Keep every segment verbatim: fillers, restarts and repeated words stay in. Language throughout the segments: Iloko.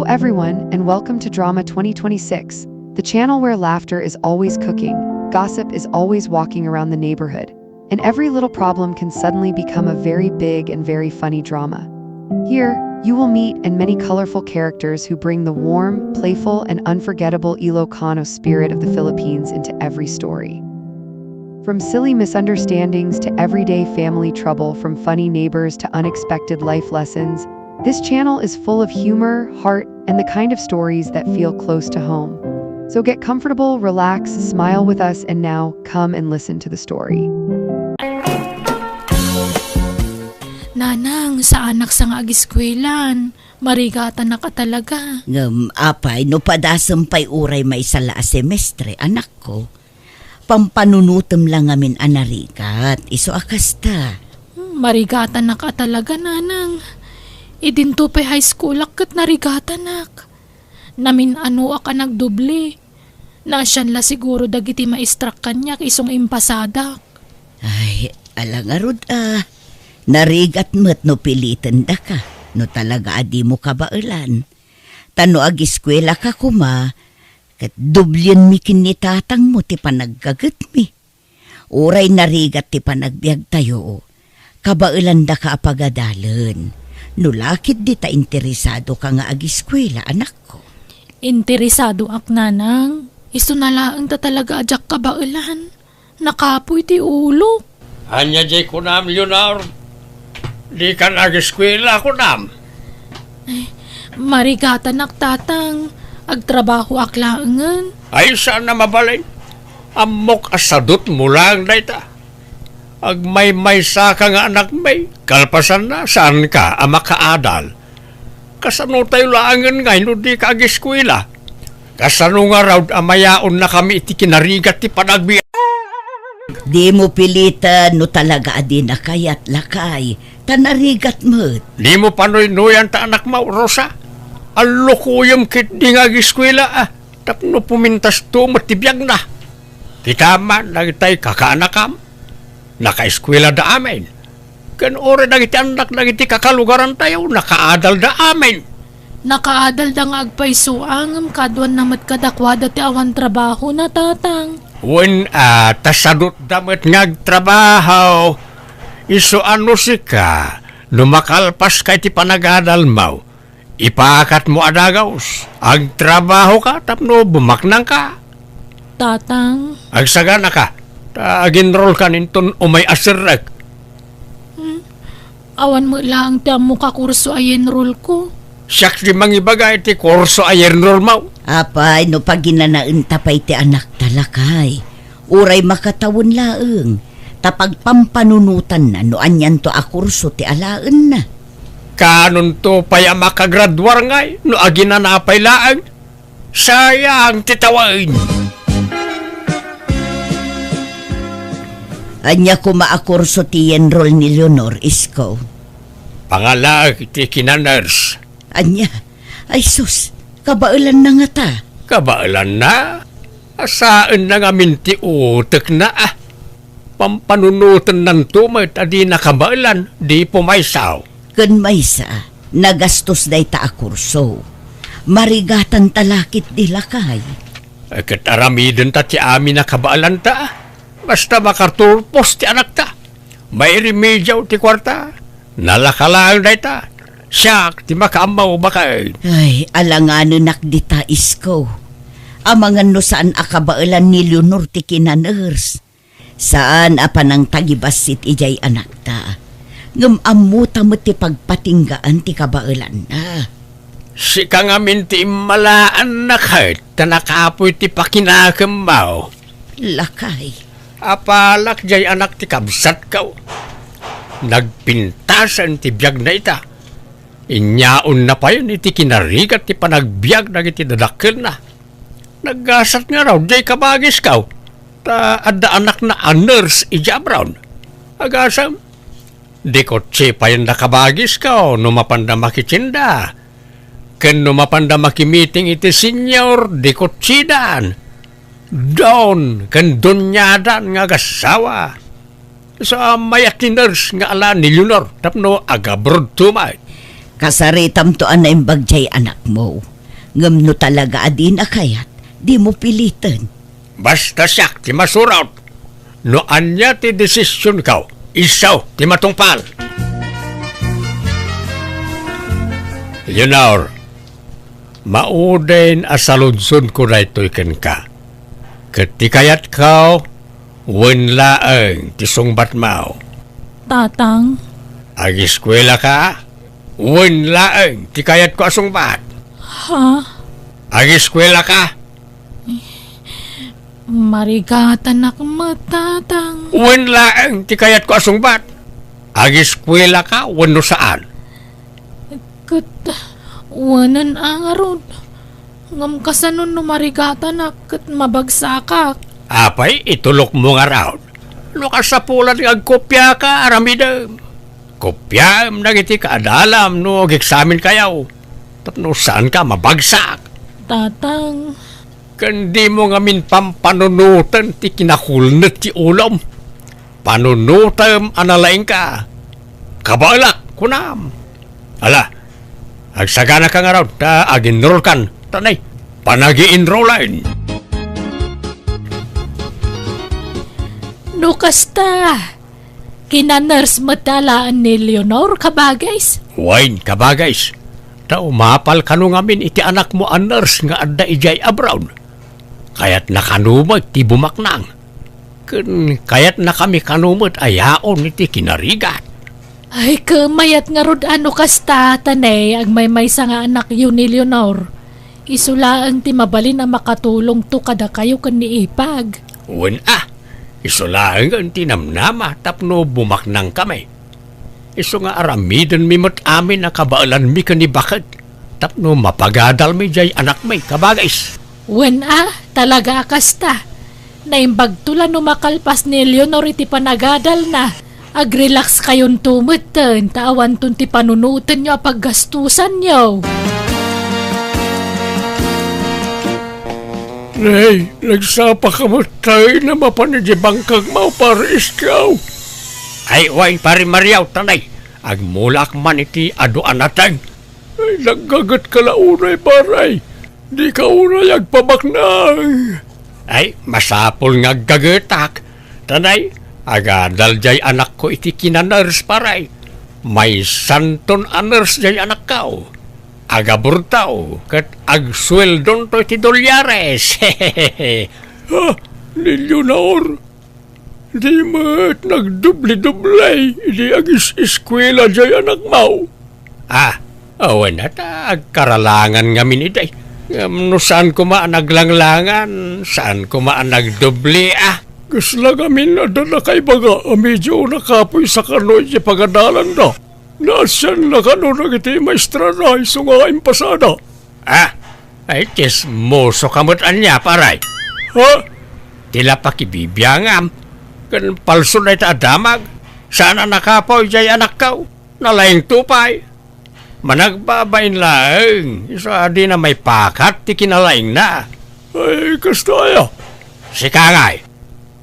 everyone, and welcome to Drama twenty twenty-six, the channel where laughter is always cooking, gossip is always walking around the neighborhood, and every little problem can suddenly become a very big and very funny drama. Here, you will meet and many colorful characters who bring the warm, playful, and unforgettable Ilocano spirit of the Philippines into every story. From silly misunderstandings to everyday family trouble, from funny neighbors to unexpected life lessons, this channel is full of humor, heart, and the kind of stories that feel close to home. So get comfortable, relax, smile with us, and now come and listen to the story. Nanang, saanak sa nga agiskuelan. Marigatanak a talaga. Ngem, apay, no padasem pay uray maysa la a semestre, anakko, pampanunotem la ngamin a narigat, isu a kasta. Hmm, marigatanak a talaga, nanang. Idinto pay high schoolak ket narigatanak. Namin-anoak a nagdoble. Naasian la siguro dagiti maestrak kaniak isu nga impasadak. Ay, ala ngarud a. Narigat met no pilitendaka, no talaga a dimo kabaelan. Ta no agiskuelaka koma, ket doblienmi ken ni tatangmo ti panaggagetmi. Uray narigat ti panagbiagtayo, kabaelandaka a pagadalen. No la ketdi ta interesadoka nga agiskuela, anakko. Interesadoak, nanang. Isuna laeng ta talaga a diak kabaelan. Nakapuy ti ulok. Ania diay kunam, Leonor? Dikan agiskuela, kunam? Ay, marigatanak, tatang. Agtrabahoak laengen. Ay, saan a mabalin? Ammok a sadutmo laeng dayta. Agmaymaysaka nga anakmi, kalpasanna, saanka a makaadal. Kasano tayo laengen ngay no dika agiskuela? Kasano ngarud a mayaonnakami iti kinarigat ti panagbiag? Dimo piliten no talaga a dina kayat, lakay, ta narigat met. Dimo panuynuyan ta anakmo, Rosa. Allukoyem ketdi nga agiskuela, a, tapno pumintasto met ti biagna. Kitam man dagitay kakaanakam, nakaeskuelada amin. Ken uray dagiti annak dagiti kakalugarantayo, nakaadalda amin. Nakaadalda nga agpayso a ngem kaduanna met kadakuada ti awan trabahona, tatang. Wen a, ta sadutda met nga agtrabaho. Isu a no sika, no makalpaska iti panagadalmo, ipakatmo a dagus, agtrabahoka tapno bumaknangka. Tatang. Agsaganaka, ta agenrolkan inton umay a serrek. Hmm? Awan met laeng ti ammok a kurso a i-enrollko. Siak ti mangibaga iti kurso a i-enrollmo. Apay, no paginanaenta pay ti anakta, lakay. Uray makatawen laeng, ta pagpampanunotanna no anianto a kurso ti alaenna. Kaanonto pay a makagraduar ngay no aginana pay laeng? Sayang ti tawen! Ania koma a kurso ti i-enroll ni Leonor, isko? Pangalaek iti kinanurse. Ania? Ay sus, kabaelanna ngata? Kabaelanna? Asaenna ngamin ti utekna, a. Pampanunotennanto met a dina kabaelan, di pumaysa. Ken maysa, nagastos dayta a kurso. Marigatanta la ketdi, lakay. Ket aramidenta ti amin a kabaelanta. Basta makaturpos ti anakta. Mairimediaw ti kuarta. Nalaka laeng dayta. Siak ti makaammo, baket. Ay, alanganenak dita, isko. Amangan no saan a kabaelan ni Leonor ti kinanurse. Saan a panangtagibassit idiay anakta. Ngem ammota met ti pagpatinggaan ti kabaelanna. Sika ngamin ti immalaanna ket ta nakapuy ti pakinakemmo. Lakay. Apalak diay anak ti kabsatko. Nagpintasen ti biagna ita. Inyaonna payen iti kinarigat ti panagbiag dagiti dadakkelna. Naggasat ngarud diay kabagisko, ta adda anakna a nurse idiay abroad. Agasem, di kutsi payen da kabagisko no mapanda makitinda. Ken no mapanda makimiting iti senior, di kutsidan. Don ken doniadan nga agassawa. Sa mayat ti nurse nga ala ni Leonor tapno agabrodto met. Kasaritamto a naimbag diay anakmo. Ngem no talaga a dina kayat, dimo piliten. Basta siak ti masurot. No ania ti desisionko, isu ti matungpal. Leonor, mauden a saludsodko daytoy kenka. Ket ti kayatko, wen laeng ti sungbatmo. Tatang. Agiskuelaka, wen laeng ti kayatko a sungbat. Ha? Agiskuelaka. Marigatanak met, Tatang. Wen laeng ti kayatko a sungbat. Agiskuelaka wenno saan? Ket wenen a ngarud. Ngem kasano no marigatanak ket mabagsakak? Apay, itulokmo ngarud. No kasapulan nga agkopiaka, aramidem. Kopiaem dagiti kaadalam no ageksaminkayo. Tapno saanka mabagsak. Tatang. Ken dimo ngamin pampanunoten ti kinakulnet ti ulom. Panunotem a nalaingka. Kabaelak, kunam. Ala, agsaganaka ngarud ta aginrolkan. Tanay, panagi-enrolan. No kasta, kina-nurse met laeng ni Leonor, kabagis? Wen, kabagis. Ta umapal kano ngamin iti anakmo a nurse nga adda idiay abroad. Kayatna kano met ti bumaknang. Ken kayatnakami kano met a yaon iti kinarigat. Ay, ket mayat ngarud a no kasta, Tanay, agmaymaysa nga anakyo ni Leonor. Isu laeng ti mabalin a makatulongto kadakayo ken ni Ipag. Wen a, isu laengen ti namnama tapno bumaknangkami. Isu nga aramidenmi met amin a kabaelanmi ken ni baket tapno mapagadalmi diay anakmi, kabagis. Wen a, talaga a kasta. Naimbagto la no makalpas ni Leonor iti panagadalna. Agrelax kayonto metten ta awanton ti panunotenyo a paggastusanyo. Nay, nagsapaka met tayo na mapan iti bangkagmo, Pare Iskaw. Ay, wen, Pare Mario, tanay. Agmulaak man iti adu a nateng. Ay, naggagetka la unay, pare. Dika unay agpabaknang. Ay, masapul nga aggagetak. Tanay, agadal diay anakko iti kina-nurse, pare. Maysanton a nurse diay anakko. Agaburto, ket agsueldonto iti dolyares. Ha? Ni Leonor? Di met nagdubli-dubli idi agis-iskuela diay anakmo. Ah, awan a ta agkaralangan ngamin idi. Ngem no saan koma a naglanglangan, saan koma a nagdubli, ah. Kasla ngamin adda nakaibaga a medio nakapoysa kano iti pagadalanda. Naasianna kano dagiti maestrana isu nga impasada. Ah, ay, tsismoso ka met ania, pare. Ha? Ti la pakibibiangam, ken palso dayta a damag, saan a nakapoy diay anakko, nalaingto pay. Managbabain laeng, isu a dina maipakat ti kinalaingna. Ay, kasta aya? Sika ngay,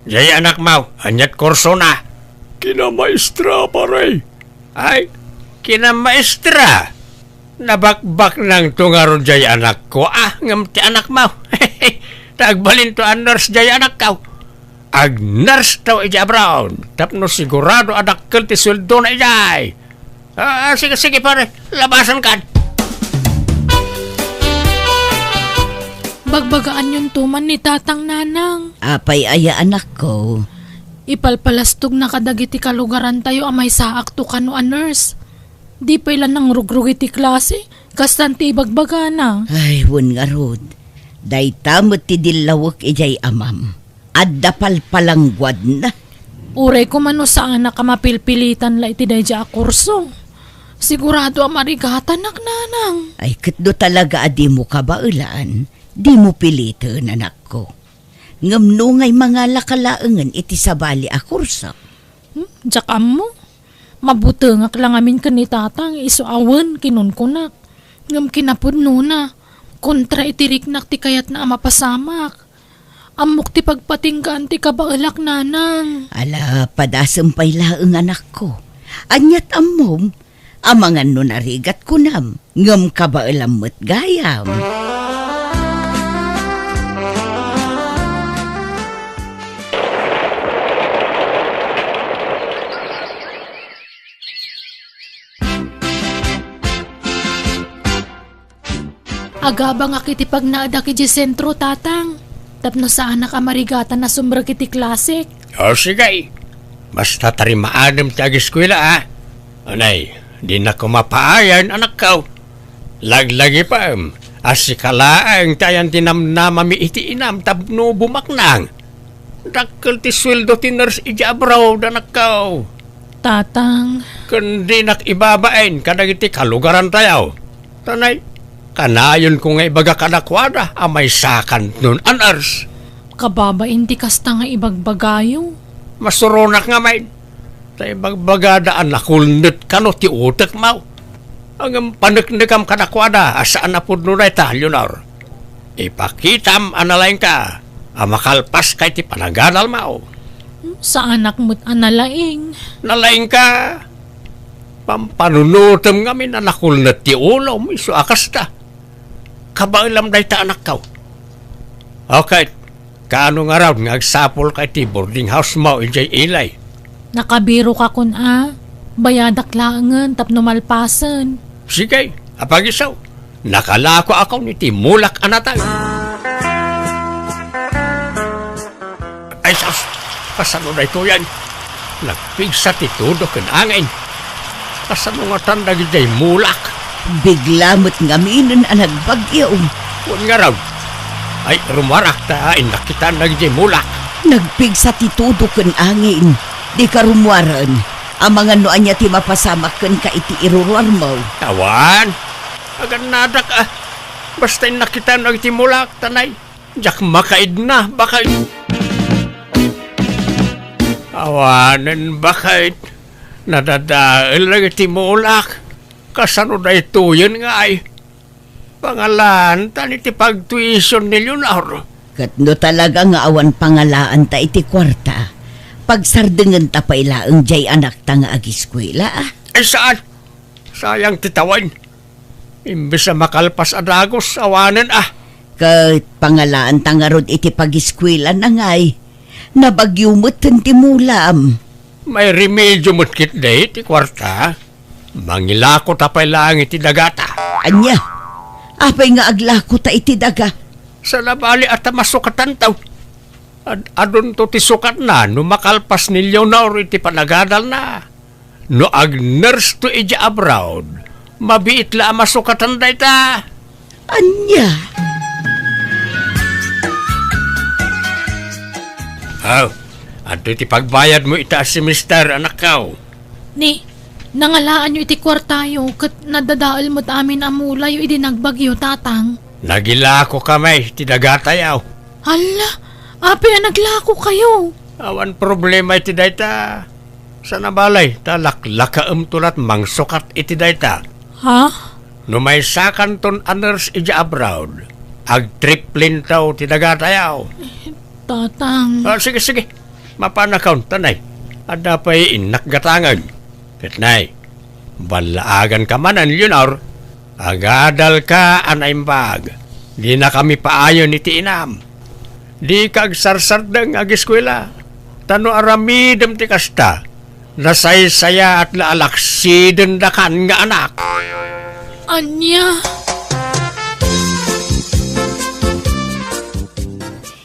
diay anakmo, aniat kursona? Kinamaestra, pare. Ay, kinamaestra. Nabakbaknangto ngarud diay anakko, ah, ngem ti anakmo. Ta agbalinto a nurse diay anakko. Ag-nurse to idiay abroad, tapno sigurado a dakkel ti sueldona idiay. Ah, sige, sige, pare, labasankan. Bagbagaanyonto man ni Tatang, Nanang. Apay aya, anakko? Ipalpalastogna kadagiti kalugarantayo a maysaakto kano a nurse. Di pay la nangrugrugi ti klase, kastan ti ibagbagana. Ay, wen ngarud, dayta met ti dillawek idiay amam. Adda palpalangguadna. Uray koma no saanak a mapilpilitan la iti daydiay a kurso. Sigurado a marigatanak, Nanang. Ay, ket no talaga a dimo kabaelan, dimo piliten, anakko. Ngem no ngay mangalaka laengen iti sabali a kurso. Hmm, diak ammo. Mabutengak la ngamin ken ni Tatang, isu a wen kinunkunak. Ngem kinapudnona, kontra iti riknak ti kayatna a mapasamak. Ammok ti pagpatinggaan ti kabaelak, Nanang. Ala, padasem pay laeng, anakko. Aniat ammom, Amangan no narigat kunam, ngem kabaelam met gayam. Agabangak iti pagnaedak idiay sentro, Tatang, tapno saanak a marigatan a sumrek iti klasek. O, sige. Basta tarimaadem ti ageskuela, a. Anay, dinak koma paayan, anakko. Laglagipem a sika laeng ti ayan ti namnamami iti inam tapno bumaknang. Dakkel ti sueldo ti nurse idiay abroad, anakko. Tatang. Ken dinak ibabain kadagiti kalugarantayo. Tanay, kanayonko nga ibaga kadakuada a maysakanton a nurse. Kababain ti kasta nga ibagbagayo. Masuronak ngamin. Ta ibagbagada a nakulnet kano ti utekmo. Ngem paneknekam kadakuada a saan a pudno dayta, Leonor. Ipakitam a nalaingka a makalpaska iti panagadalmo. Saanak met a nalaing. Nalaingka. Pampanunotem ngamin a nakulnet ti ulom, isu a kasta. Kabaelam dayta, anakko. Okay, kaano ngarud nga agsapulka iti boarding housemo idiay Ilay? Nakabirokakon a, bayadak laengen tapno malpasen. Sige, apagiso. Nakalakoakon iti mulak a natay. Ay, sus! Kasano daytoyen? Nagpigsa ti tudo ken angin. Kasano ngatan dagidiay mulak? Bigla met ngaminen a nagbagyo. Wen ngarud. Ay, rummuarak ta innak kitaan dagidiay mulak. Nagpigsa ti tudo ken angin. Dika rummuaren. Amangan no ania ti mapasamak kenka iti iruruarmo. Awan. Agannadak, a. Basta innak kitaan dagiti mulak, tanay. Diak makaidna, baket. Awanen, baket. Nadadael dagiti mulak. Kasano daytoyen ngay? Pangalaantan iti pagtuition ni Leonor. Ket no talaga nga awan pangalaanta iti kuarta, pagsardengenta pay laeng diay anakta nga agiskuela, a? Ay, saan? Sayang ti tawen. Imbes a makalpas a dagus, awanen a. Ket pangalaanta ngarud iti pagiskuelana ngay. Nabagyo metten ti mulam. May remedio met ketdi ti kuarta. Mangilakota pay laeng iti dagata. Ania? Apay nga aglakota iti daga? Saan a bali a ta masukatanto. Ad-adunto ti sukatna no makalpas ni Leonor iti panagadalna. No ag-nurse to idiay abroad, mabiit la a masukatan dayta. Ania? Aw, adtoy ti pagbayadmo ita a semester, anakko. Ni, nangalaanyo iti kuartayo ket nadadael met amin a mulayo idi nagbagyo, Tatang. Nagilakokamin ti dagatayo. Hala, apay a naglakokayo? Awan problema iti dayta. Saan a bali, ta laklakaemto lat mangsukat iti dayta. Ha? No maysakanton a nurse idiay abroad, agtriplinto ti dagatayo. Tatang. Ah, sige, sige. Mapanakon, tanay. Adda pay innak gatangen. Ket nay, ballaaganka manen, Leonor. Agadalka a naimbag. Dinakami paayen iti inam. Dika agsarsardeng nga agiskuela. Ta no aramidem ti kasta, nasaysayaat la a laksidendakan nga anak. Ania?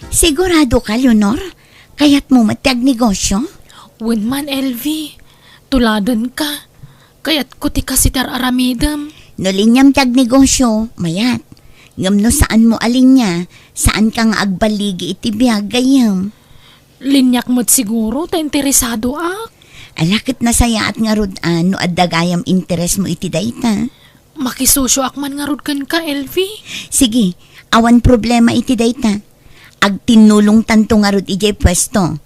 Sigurado ka, Leonor? Kayatmo met ti agnegosio? Wen man, Elvie. Tuladenka. Kayatko ti kas iti ar-aramidem. No liniam ti agnegosio, mayat. Ngem no saanmo a linia, saanka nga agballigi iti biag, gayyem. Liniak met siguro ta interesadoak. Ala, ket nasayaat ngarud a no adda gayam interesmo iti dayta. Makisosioak man ngarud kenka, Elvie. Sige, awan problema iti dayta. Agtinnulongtanto ngarud idiay puesto.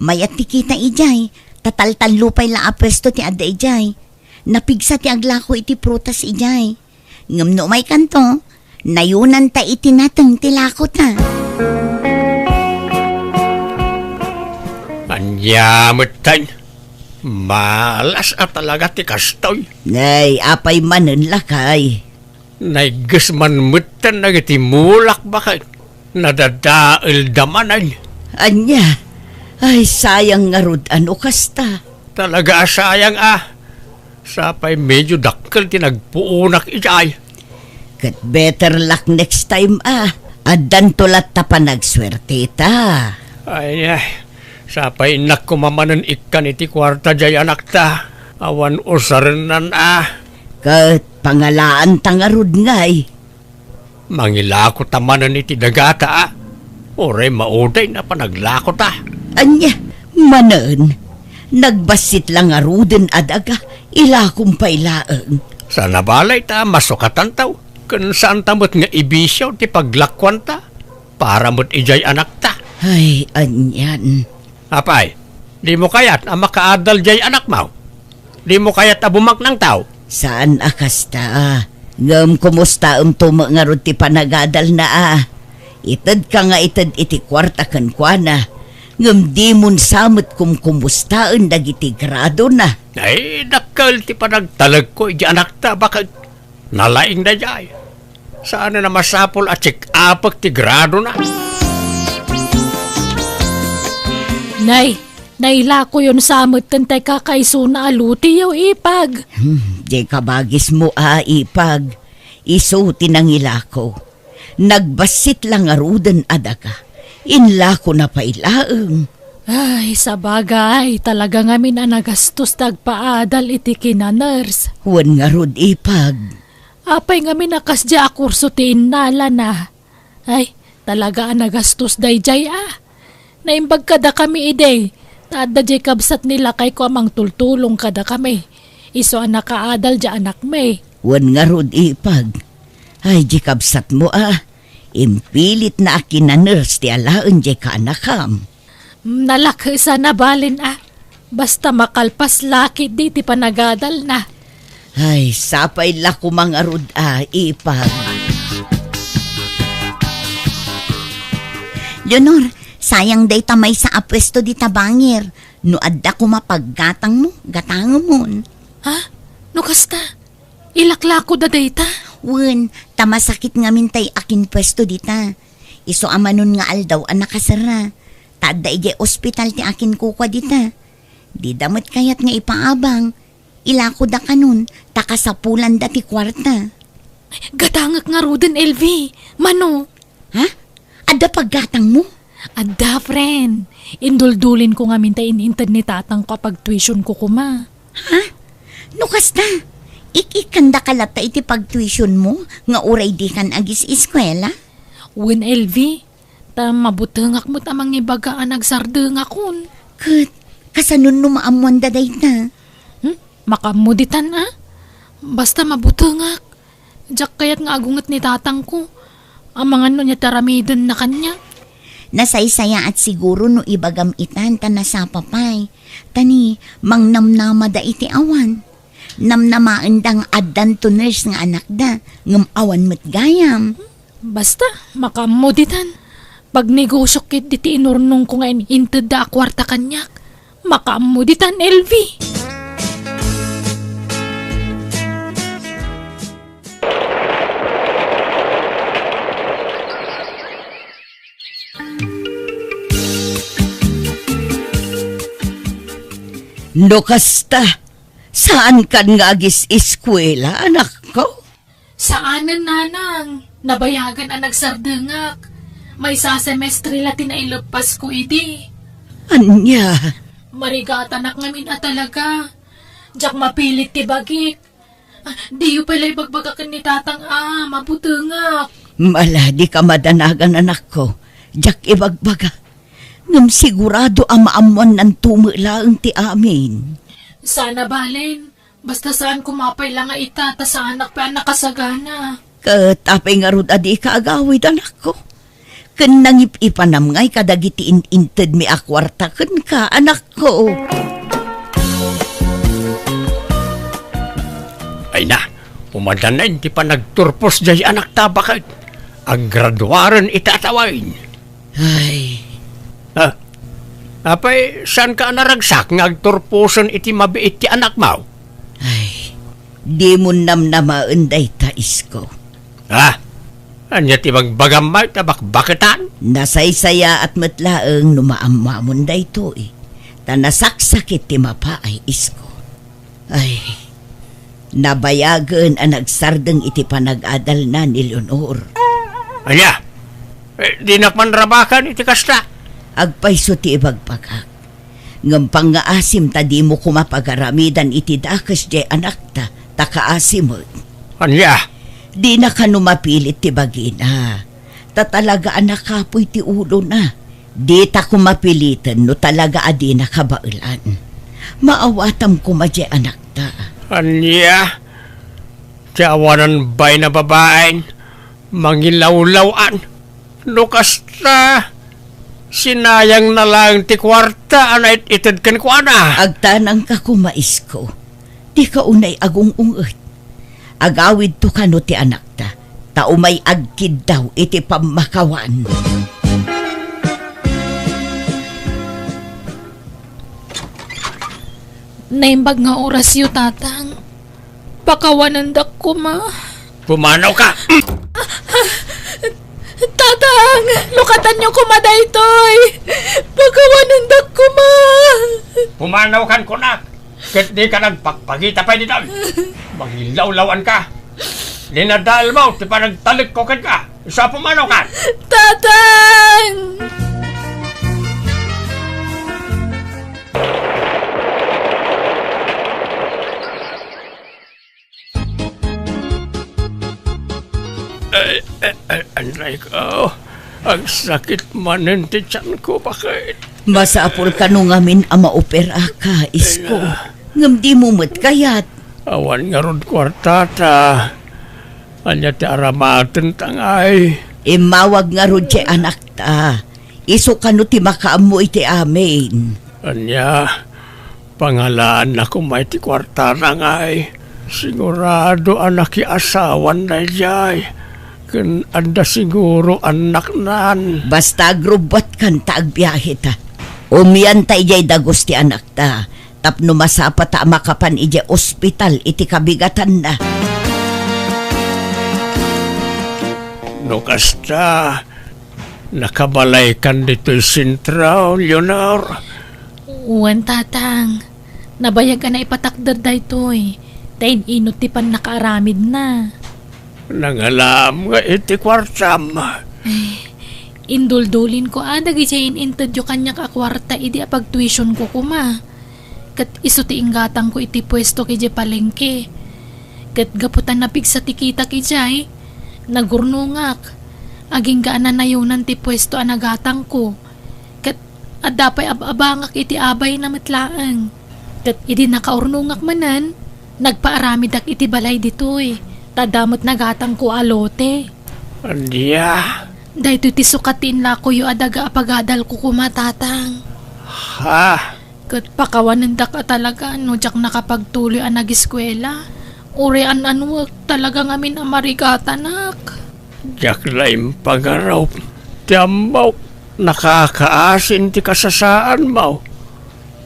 Mayat ti kita idiay, ta taltallo pay la a puesto ti adda idiay. Napigsa ti aglako iti prutas idiay. Ngem no umaykanto, nayonanta iti nateng ti lakota. Ania metten? Malas a talaga ti kastoy. Nay, apay manen, lakay? Naigges man metten dagiti mulak, baket. Nadadaelda manen. Ania? Ay, sayang ngarud a no kasta. Talaga a sayang a. Sapay medyo dakkel ti nagpuonak idiay. Ket better luck next time a. Addanto latta panagsuerteta. Ay, ay. Sapay innak koma manen ikkan iti kuarta diay anakta. Awan usarennan a. Ket pangalaanta ngarud ngay. Mangilako ta manen iti dagata a. Uray maudayna panaglakota. Ania, manen, nagbassit la ngaruden a daga, ilakom pay laeng. Saan a bale ta masukatanto, ken saanta met nga ibisio ti paglakuanta, para met idiay anakta. Ay, anian. Apay, dimo kayat a makaadal diay anakmo? Dimo kayat a bumaknangto? Saan a kasta. Ngem kumustaemto met ngarud ti panagadalna a? Itedka nga ited iti kuarta kenkuana, ngem dimon sa met kumkumustaen dagiti gradona. Ay, dakkel ti panagtalekko iti anakta, baket. Nalaing daydiay. Saan a masapul a check-upek ti gradona. Nay, nailakoyon sa metten tay kakaisuna a lutiyo, ipag. Hmm, di kabagismo a, ipag. Isu ti nangilako. Nagbassit la ngaruden a daga. Inlakona pay laeng. Ay, sabagay, talaga ngamin a nagastos ti agpaadal iti kinaners. Wen ngarud, ipag. Apay ngamin a kasdiay a kurso ti innalana? Ay, talaga a nagastos daydiay a. Naimbag kadakami idi, ta adda diay kabsat ni lakayko a mangtultulong kadakami. Isu a nakaadal diay anakmi. Wen ngarud, ipag. Ay, diay kabsatmo a. Impilitna a kinaners ti alaen diay kaanakam. Nalakes a nabalen a. Basta makalpas la ketdi ti panagadalna. Ay, sapay la koma ngarud a, ipag. Leonor, sayang dayta maysa a puesto dita bangir. No adda koma paggatangmo, gatangemon. Ha? No kasta? Ilaklakoda dayta? Wen, ta masakit ngamin tay akinpuesto dita. Isu a manon nga aldaw a nakaserra. Ta adda idiay ospital ti akinkukua dita. Dida met kayat nga ipaabang. Ilakoda kanon, ta kasapulanda ti kuarta. Gatangek ngaruden, L V. Mano? Ha? Adda paggatangmo? Adda, friend. Induldulinko ngamin ta in-inted ni tatangko a pagtuitionko koma. Ha? No kasta, ik-ikkandaka latta iti pagtuitionmo nga uray dikan agis-eskuela? Wen, L V, ta mabutengak met a mangibaga a nagsardengakon. Ket, kasano no maammoanda dayta? Hmm? Makaammo ditan a? Basta mabutengak. Diak kayat nga agunget ni tatangko. Amangan no ania ti aramidenna kaniak. Nasaysayaat siguro no ibagam itan ta nasapa pay. Ta ni, mangnamnamada iti awan. Namnamaenda nga addanto nurse nga anakda, ngem awan met gayam. Basta, makaammo ditan. Pagnegosiok ketdi ti inurnongko nga in-intedda a kuarta kaniak. Makaammo ditan, L V. No kasta, saankan nga agis-eskuela, anakko? Saanen, nanang. Nabayagan a nagsardengak. Maysa a semestre la ti naileppasko idi. Ania? Marigatanak ngamin a talaga. Diak mapilit ti bagik. Ah, diyo pay la ibagbaga ken ni tatang a mabutengak. Ala, dika madanagan, anakko. Diak ibagbaga. Ngem sigurado a maammoannanto met laeng ti amin. Sana balen. Basta saan koma pay la nga ita, ta saanak pay a nakasagana. Ket apay ngarud a dika agawid, anakko? Ken nangip-ipanam ngay kadagiti in-intedmi a kuarta kenka, anakko. Ay na, umadan na iti panagturpos diay anakta, baket. Aggraduaren ita a tawen. Ay. Ah, Apay, saanka a naragsak nga agturposen iti mabiit ti anakmo? Ay, dimon namnamaen dayta, Isko. Ah, ania ti bagbagam, may ta bakbaketan? Nasaysayaat met laeng no maammoamon daytoy, ta nasaksakit ti mapaay, Isko. Ay, nabayagen a nagsardeng iti panag-adalna ni Leonor. Ania? Eh, dinak man rabakan iti kasta. Agpayso ti ibagbagak. Ngem pangngaasim ta dimo koma pagaramidan iti dakes diay anakta, ta kaasi met. Ania? Dina kano mapilit ti bagina. Ta talaga a nakapuy ti ulona. Dita koma piliten no talaga a dina kabaelan. Maawatam koma diay anakta. Ania? Ti awanan bain a babaen, mangilawlaw-an. No kasta, sinayangna laeng ti kuarta a nait-ited kenkuana. Agtanangka koma, Isko. Dika unay agung-unget. Agawidto kano ti anakta, ta umay agkiddaw iti pammakawan. Naimbag nga orasyo, Tatang. Pakawanendak koma. Pumanawka! Tatang, lukatanyo koma daytoy. Pakawanendak koma. Pumanawkan kunak. Ket dika nagpakpakita pay ditoy. Mangilawlaw-anka. Linadaelmo ti panagtalekko kenka. Isu a pumanawkan. Tatang! Ay, ay, ay, anray ko. Agsakit manen ti tiyanko, bakit? Masapul kano ngamin a maoperaka, Isko. Ay, ah. Ngem dimo met kayat. Awan ngarud kuartata. Ania ti aramatenta ngay? Immawag ngarud ti anakta. Isu kano ti makaammo iti amin. Ania? Pangalaanna koma iti kuartana ngay. Sigurado a nakiasawan daydiay. Ken adda siguro annaknan. Basta agrubbuatkan ta agbiaheta. Umianta idiay dagus ti anakta. Tapno masapata a makapan idiay ospital iti kabigatanna. No kasta, nakabalaykan ditoy sentro, Leonor? Wen, Tatang. Nabayag a naipatakder daytoy, ta in-inut ti pannakaaramidna. Nangalaam nga iti kuartam. Eh, induldulinko a dagidiay in-intedyo kaniak a kuarta idi apagtuitionko koma. Ket isu ti inggatangko iti puesto idiay palengke. Ket gapu ta napigsa ti kitak idiay, nagurnongak. Agingga a nanayonan ti puesto a nagatangko. Ket adda pay ab-abangak iti abayna met laeng. Ket idi nakaurnongak manen, nagpaaramidak iti balay ditoy, ta adda met nagatangko a lote. Ania? Daytoy ti sukat ti inlakoyo a daga a pagadalko koma, Tatang. Ha? Ket pakawanendak a talaga no diak nakapagtuloy a nagiskuela. Uray an-anuek, talaga ngamin a marigatanak. Diak la impagarup ti ammok, nakakaasin ti kasasaanmo.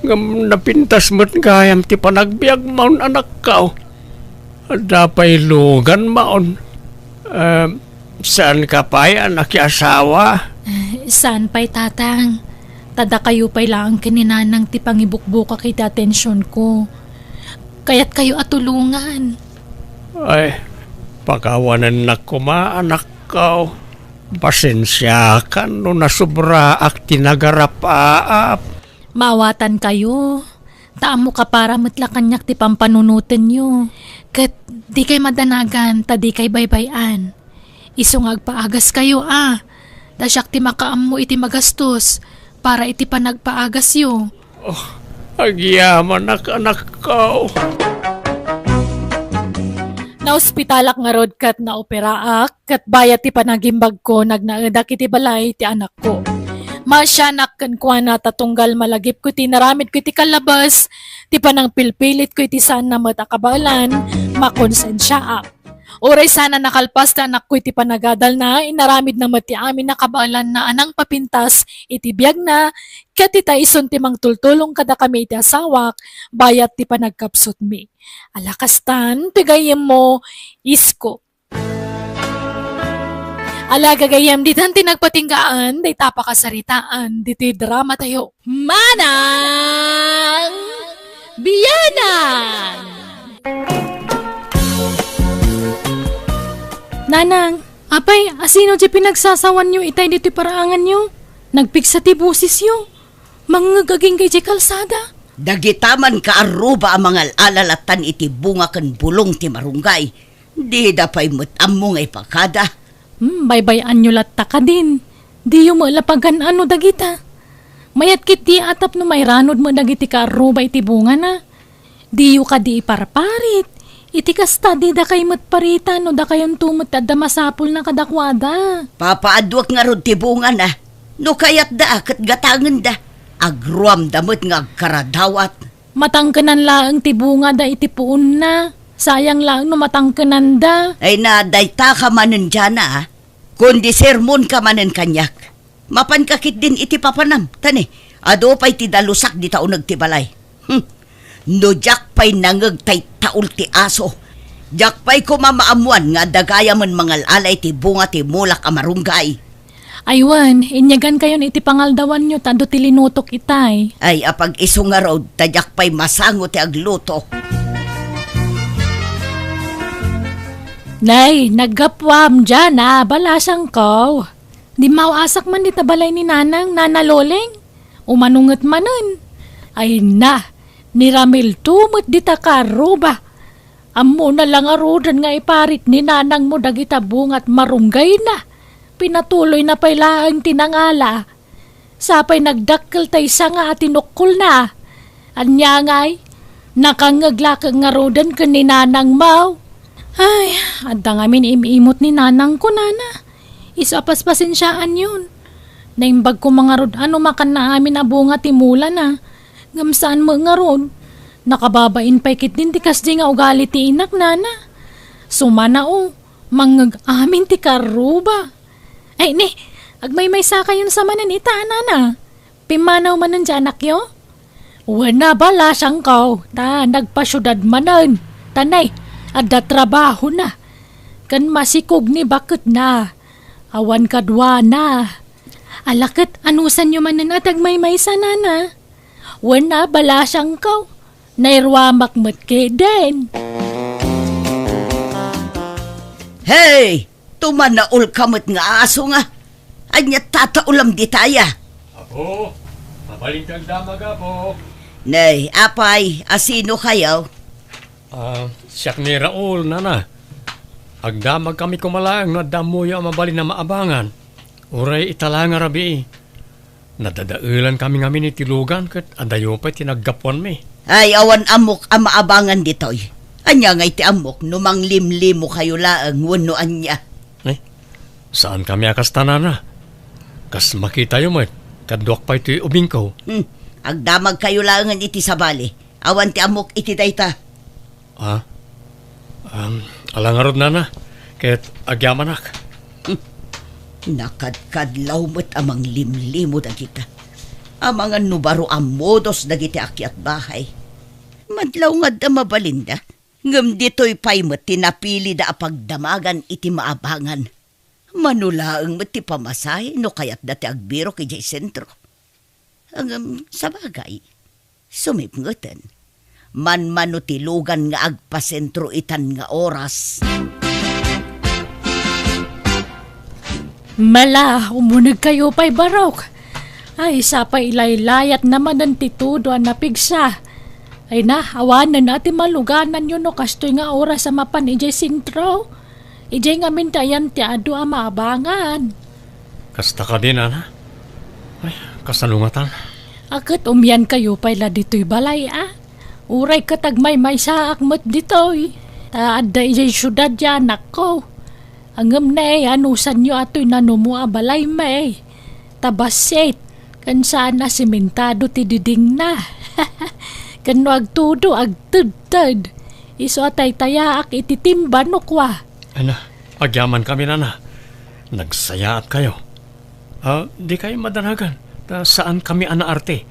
Ngem napintas met gayam ti panagbiagmon, anakko. Adda pay luganmon. Eh, saanka pay a nakiasawa? Eh, saan pay, Tatang. Ta dakayo pay laeng ken ni Nanang ti pangibukbukak iti atensionko. Kayatkayo a tulongan. Ay, pakawanennak koma, anakko. Pasensiakan no nasubraak ti nagarapaap. Maawatankayo, ta ammok a para met la kaniak ti pampanunotenyo. Ket dikay madanagan ta dikay baybay-an. Isu nga agpaagaskayo a, ta siak ti makaammo iti magastos para iti panagpaagasyo. Oh, agyamanak, anakko. Naospitalak ngarud ket naoperaak, ket bayat ti panagimbagko, nagnaedak iti balay ti anakko. Maasianak kenkuana ta tunggal malagipko iti inaramidko iti kallabas, ti panangpilpilitko iti saanna met a kabaelan, makonsensiaak. Uray sana nakalpas ti anakko iti panagadalna, inaramidna met ti amin a kabaelanna a nangpapintas iti biagna, ket ita isun ti mangtultulong kadakami iti asawak, bayat ti panagkapsutmi. Ala kastan, ti gayyemmo, isko. Ala, gagayyem, ditan ti nagpatinggaan, dayta pakasaritaan, ditoy drama tayo. Manang Bianang! Nanang, apay, asino ti pinagsasawanyo itay ditoy paraanganyo? Nagpigsa ti bosesyo. Mangngeg agingga idiay kalsada. Dagita man kaarruba a mangal-ala lattan iti bunga ken bulong ti marunggay. Dida pay met ammo nga ipakada. Hmm, baybay-anyo latta kadin. Diyo met la pagan-ano dagita. Mayat ketdi a tapno mairanod met dagiti kaarruba iti bungana. Diyo kadi iparparit. Iti kasta, didakay met parita no dakayonto met ti adda masapulna kadakuada. Papaaduek ngarud ti bungana. No kayatda, ket gatangenda. Agruamda met nga agkaradawat. Matangkenan laeng ti bungada iti puonna. Sayang laeng no matangkenanda. Ay na, dayta ka manen diana, a. Kundi sermon ka manen kaniak. Mapan ka ketdin iti papanam, ta ne, adu pay ti dalusak dita uneg ti balay. Hmm. No diak pay nangeg tay taul ti aso, diak pay koma maammuan nga adda gayamen mangal-ala iti bunga ti mulak a marunggay. Ay wen, inyagankayon iti pangaldawanyo ta adu ti linutok itay. Ay, apag-isu ngarud, ta diak pay masango ti agluto. Nay, naggapuam diana, balasangko. Dimmaw-asak man dita balay ni Nanang, Nana Loleng. Umano nget manen? Ay na, ni Ramil to met dita kaarruba. Ammona la ngaruden nga iparit ni nanangmo dagita bungat marunggayna. Pinatuloyna pay laeng ti nangala. Sapay nagdakkel tay sanga a tinukkolna. Ania ngay, nakangngeg la ket ngaruden ken ni nanangmo. Ay, adda ngamin im-imot ni nanangko, nana. Isu a paspasensiaanyon. Naimbag koma ngarud a no makanna amin a bunga ti mulana. Ngem saan met ngarud. Nakababain pay ketdin ti kasdi nga ugali ti inak, nana. Sumana, o, mangngeg amin ti kaarruba. Ay, ni, agmaymaysakayon sa manen ita, nana. Pimmanaw manen ti anakyo? Wen a, balasangko, ta nagpasiudad manen. Ta ne, adda trabahona. Ken masikog ni baketna. Awan kaduana. Ala ket, anusanyo manen a ti agmaymaysa, nana? Wen a, balasangko. Nairuamak met ketdin. Hey! Tumanaol ka met nga aso nga. Ania tataulam ditaya? Apo, mabalin kang damag, Apo. Nay, apay, asino kayo? Ah, siak ni Raul, nana. Agdamag kami koma laeng no adda ammoyo a mabalin a maabangan. Uray ita la nga rabii. Nadadaelan kami ngamin iti lugan ket adayo pay ti naggapuanmi. Ay, awan ammok a maabangan ditoy. Ania nga iti ammok no manglimlimo kayo laeng wenno ania? Eh, saan kami a kasta, nana. Kas makitayo met, kaduak pay toy ubingko. Hmm, agdamag kayo laengen iti sabali. Awan ti ammok iti dayta. Ah? Um, ala ngarud, nana, ket agyamanak. Hmm. Nakadkadlaw met a manglimlimo dagita. Amangan no baro a modos dagiti akyat bahay. Madlaw nga adda mabalinda, ngem ditoy pay met ti napilida a pagdamagan iti maabangan. Mano laeng met ti pamasahe no kayatda ti agbirok idiay sentro. Ngem, sabagay, sumipngeten. Manmano ti lugan nga agpasentro itan nga oras. Mala, umunegkayo pay, barok. Ay, sapay ilaylayat na manen ti tudo a napigsa. Ay na, awanen a ti malugananyo no kastoy nga oras a mapan idiay sentro. Idiay ngamin ti ayan ti adu a maabangan. Kasta kadi, nana? Ay, kasano ngatan? A ket umiankayo pay la ditoy balay, a? Uray ket agmaymaysaak met ditoy. Ta adda idiay siudad ti anakko. Ngem ne, anusanyo a toy nanumo a balaymi? Ta bassit, ken saan a simentado ti didingna. Ken no agtudo, agtedted. Isu a taytayaak iti timba no kua. Ana, agyamankami, nana. Nagsayaatkayo. Ah, dikay madanagan, ta saankami a naarte.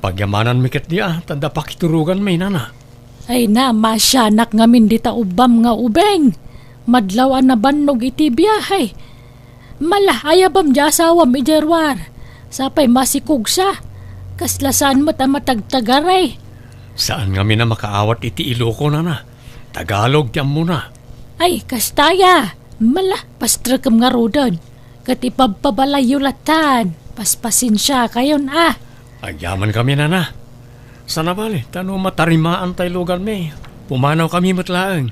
Pagyamananmi ketdi a, ta adda pakituroganmi, nana. Ay na, masianak ngamin dita ubbam nga ubing. Madlaw a nabannog iti biahe. Mala, ayabam di asawam idiay ruar. Sapay masikugsa. Kasla saan met a matagtagari. Saan ngamin a makaawat iti Iloko, nana. Tagalog ti ammona. Ay, kasta aya. Mala, pastrekem ngaruden. Ket ipabpabalayyo latan. Paspasensiakayon a. Agyamankami, nana. Sana bale, ta no matarimaan tay lugarmi, pumanawkami met laeng.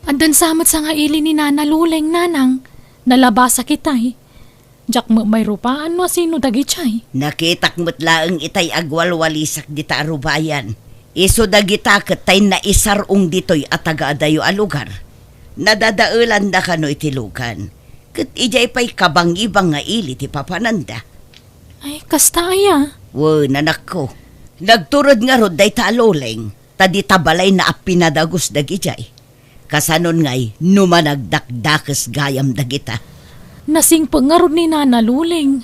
Addan sa met sangaili ni Nana Luleng, nanang. Nalabasak itay. Diak met mairupaan no asino dagidiay. Nakitak met laeng itay agwalwalisak dita a rubayan. Isu dagita ket tay naisar-ong ditoy a tagaadayo a lugar. Nadadaelanda kano iti lugan. Ket idiay pay kabangibang nga ili ti papananda. Ay, kasta aya? Wen, anakko. Nagtured ngarud dayta a Luleng, ta dita balayna a pinadagus dagidiay. Kasanon ngay no managdakdakes gayam dagita? Nasingpet ngarud ni Nana Luleng.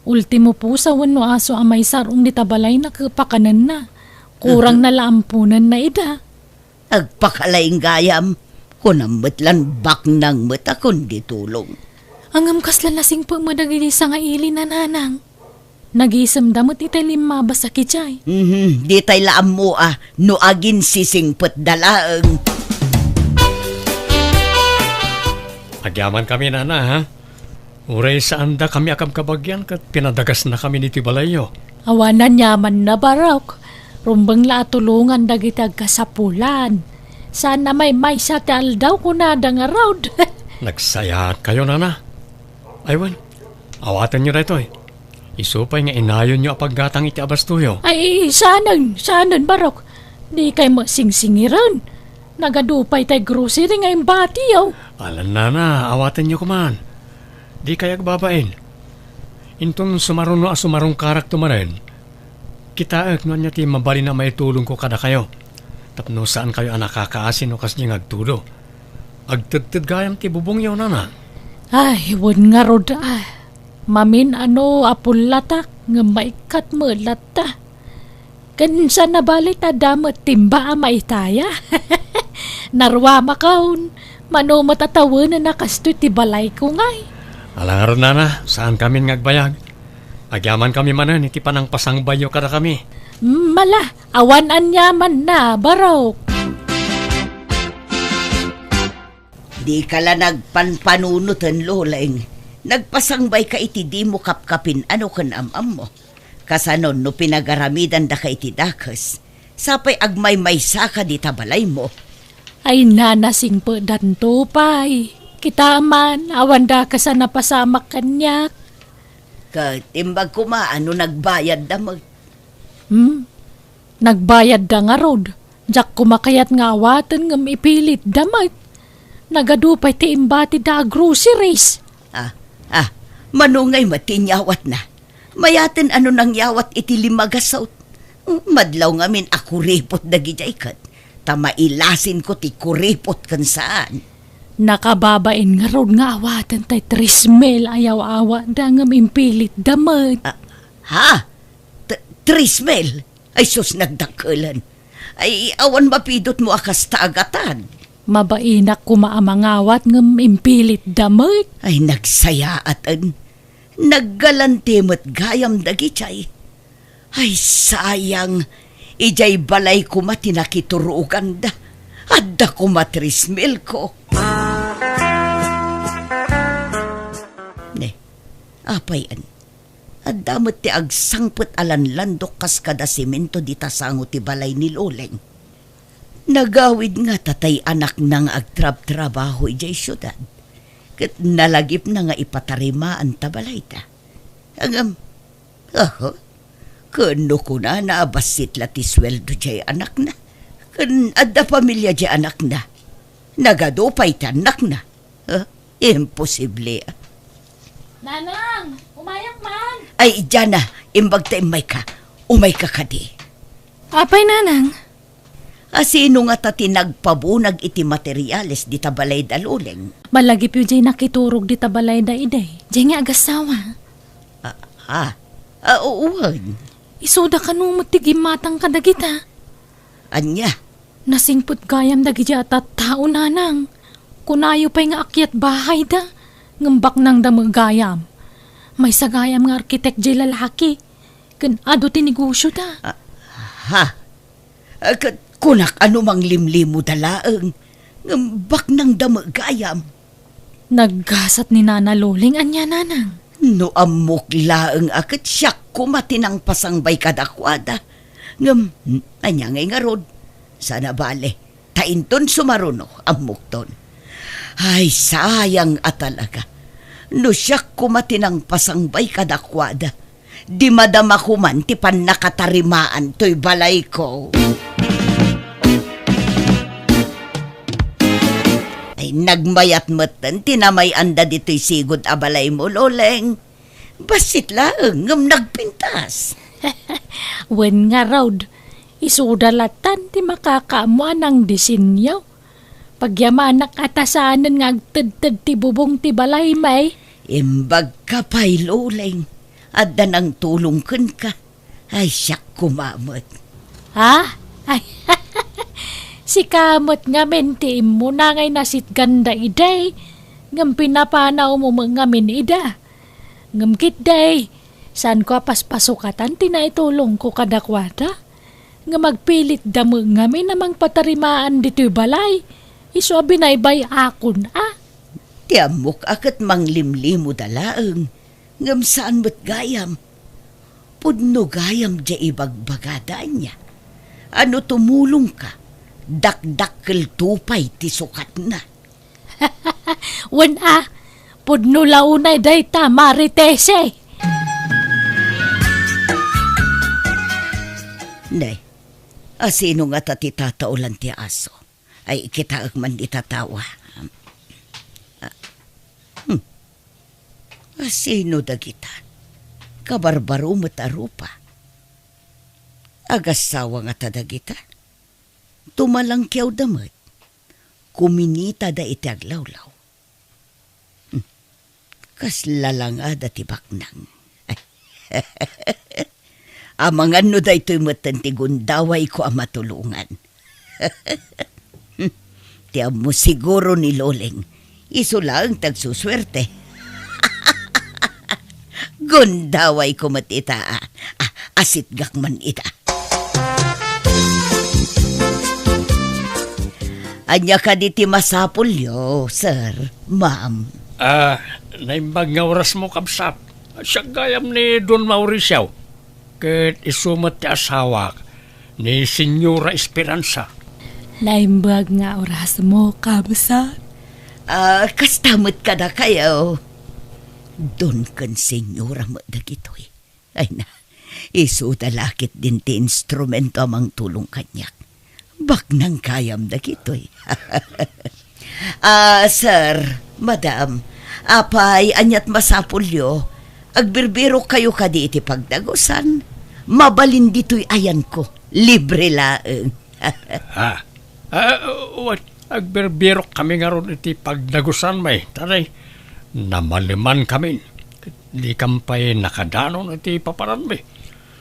Ultimo pusa wenno aso a maisar-ong dita balayna ket pakanenna. Kurangna la amponenna ida. Agpakalaing gayam, kunam met lan baknang met a kundi tulong. Ngem kasla nasingpetmo dagiti sangaili, nanang? Nagisemda met itay limmabas a kidiay. Mhm, ditay la ammo a no aginsisingpetda laeng. Agyamankami, nana, ha? Uray saandakami a kabkabagian ket pinadagasnakami ditoy balayyo. Awan aniamanna, Barok. Rumbeng la a tulongan dagiti agkasapulan. Saan a maymaysa ti aldaw, kunada ngarud. Nagsayaatkayo, nana. Ay wen, awatenyo daytoy. Isu pay nga inayonyo a paggatang iti abastoyo. Ay, saanen, saanen, Barok. Dikay met singsingiren. Nagadu pay tay grocery nga imbatiyo. Alan, nana, awatenyo koman. Dikay agbabain. Inton sumaruno a sumarungkarakto manen, kitaek no ania ti mabalin a maitulongko kadakayo. Tapno saankayo a nakakaasi no kasdiay nga agtudo. Agtedted gayam ti bubongyo, nana. Ay, wen ngarud, ah. Mamin-ano a pullatak, ngem maikkat met latta. Ken saan a bale ta adda met timba a maitaya. Naruamakon, mano met a tawenen a kastoy ti balayko ngay. Ala ngarud, nana, saankamin nga agbayag. Agyamankami manen iti panangpasangbayyo kadakami. Mala, awan aniamanna, Barok. Dika la nagpanpanunoten, Loleng. Nagpasangbayka iti dimo kapkapin-ano ken am-ammo. Kasanon no pinagaramidandaka iti dakes, sapay agmaymaysaka dita balaymo. Ay, nana, singpetdanto pay. Kita man, awan dakes a napasamak kaniak. Ket imbag koma a no nagbayadda met. Hmm? Nagbayadda ngarud. Diak koma kayat nga awaten ngem ipilitda met. Nagadu pay ti imbatida a groceries. Ah, ah, mano ngay met ti inyawatna? Mayaten a no nangyawat iti lima gasut. Madlaw ngamin a kuripot dagidiay ket ta mailasinko ti kuripot ken saan. Nakababain ngarud nga awaten tay tres mil a yaw-awatda ngem impilitda met. Ah, ha? T-, tres mil? Ay sus, nagdakkelen. Ay, awan mapidutmo a kasta a gatad. Mabainak koma a mangawat ngem impilitda met. Ay, nagsayaaten. Naggalante met gayam dagidiay. Ay, sayang. Idiay balay koma ti nakituroganda. Adda koma tres mil ko. Ne, apay en? Adda met ti agsangpet a lanlandok kas kada semento dita sango ti balay ni Loleng. Nagawid ngata tay anakna nga agtrabtrabaho idiay siudad, ket nalagipna nga ipatarimaan ta balayda. Ngem, aha, ken no kunana a bassit la ti sueldo diay anakna, ken adda pamilia diay anakna, nagadu pay ti annakna. Huh? Imposible. Nanang, umayak man. Ay, Jana, imbag ta immayka. Umayka kadi. Apay, Nanang? A, sino ngata ti nagpabunag iti materiales dita balayda, Loleng? Malagipyo diay nakiturog dita balayda idi, diay nga agassawa. Ah, ah. Ah, wen. Isuda kano met ti gimmatang kadagita? Ania? Nasingpet gayam dagiti a tattao, nanang. Kunayo pay nga akyat bahayda, ngem baknangda met gayam. Maysa gayam nga arkitek diay lalaki, ken adu ti negosioda. Ah, ha? Ah, ket kunak a no manglimlimoda laeng, ngem baknangda met gayam. Naggasat ni Nana Loleng ania, nanang? No ammok laeng a ket siak koma ti nangpasangbay kadakuada. Ngem, ania ngay ngarud? Saan a bale, ta inton sumaruno, ammokton. Ay, sayang a talaga. No siak koma ti nangpasangbay kadakuada, di madama koman ti pannakatarimaan toy balayko. Ay, nagmayat metten ti namay-anda ditoy sigud a balaymo, Loleng. Bassit laeng ngem nagpintas. Wen ngarud, isuda latan ti makakaammo a nangdisenyo. Pagyamanak a ta saanen nga agtedted ti bubong ti balaymi. Imbagka pay, Loleng. Adda nangtulong kenka. Ay, siak koma met. Ha? Ay, sika met ngamin ti immuna ngay nasitganda idi, ngem pinapanawmo met ngamin ida. Ngem ketdi, saanko a paspasukatan ti naitulongko kadakuada. Ngem agpilitda met ngamin a mangpatarimaan ditoy balay, isu a binaybay-akon a. Ti ammok a ket manglimlimoda laeng, ngem saan met gayam. Pudno gayam diay ibagbagada ania. A no tumulongka, dakdakkelto pay ti sukatna. Wen a, pudno la unay dayta, Maritese. Ne, a sino ngata ti tataolan ti aso? Ay, kitaek man dita tawa. Ah, hmm. A sino dagita? Kabarbaro met a rupa. Agassawa ngata dagita? Tumalangkiawda met. Kuminitada iti aglawlaw. Hmm. Kasla langada ti baknang. Amangan no daytoy metten ti gundawayko a matulongan. Ti ammo siguro ni Loleng, isu laeng ti agsusuerte. Gundawayko met ita, a, a, asitgak man ita. Ania kadi ti masapulyo, sir, ma'am? Ah, naimbag nga orasmo, kabsat. Siak gayam ni Don Mauricio, ket isu met ti asawak, ni Señora Esperanza. Naimbag nga orasmo, kabsat. Ah, kasta met kadakayo. Don ken Señora met dagitoy. Ay na, isuda la ketdin ti instrumento a mangtulong kaniak. Baknang gayam dagitoy. Ah, sir, madam, apay, aniat masapulyo? Agbirbirokkayo kadi iti pagdagusan? Mabalin ditoy ayanko. Libre laeng. Ah, ah, wen, agbirbirok kami ngarud iti pagdagusanmi, ta nay, namaleman kami. Dikam pay nakadanon iti papananmi.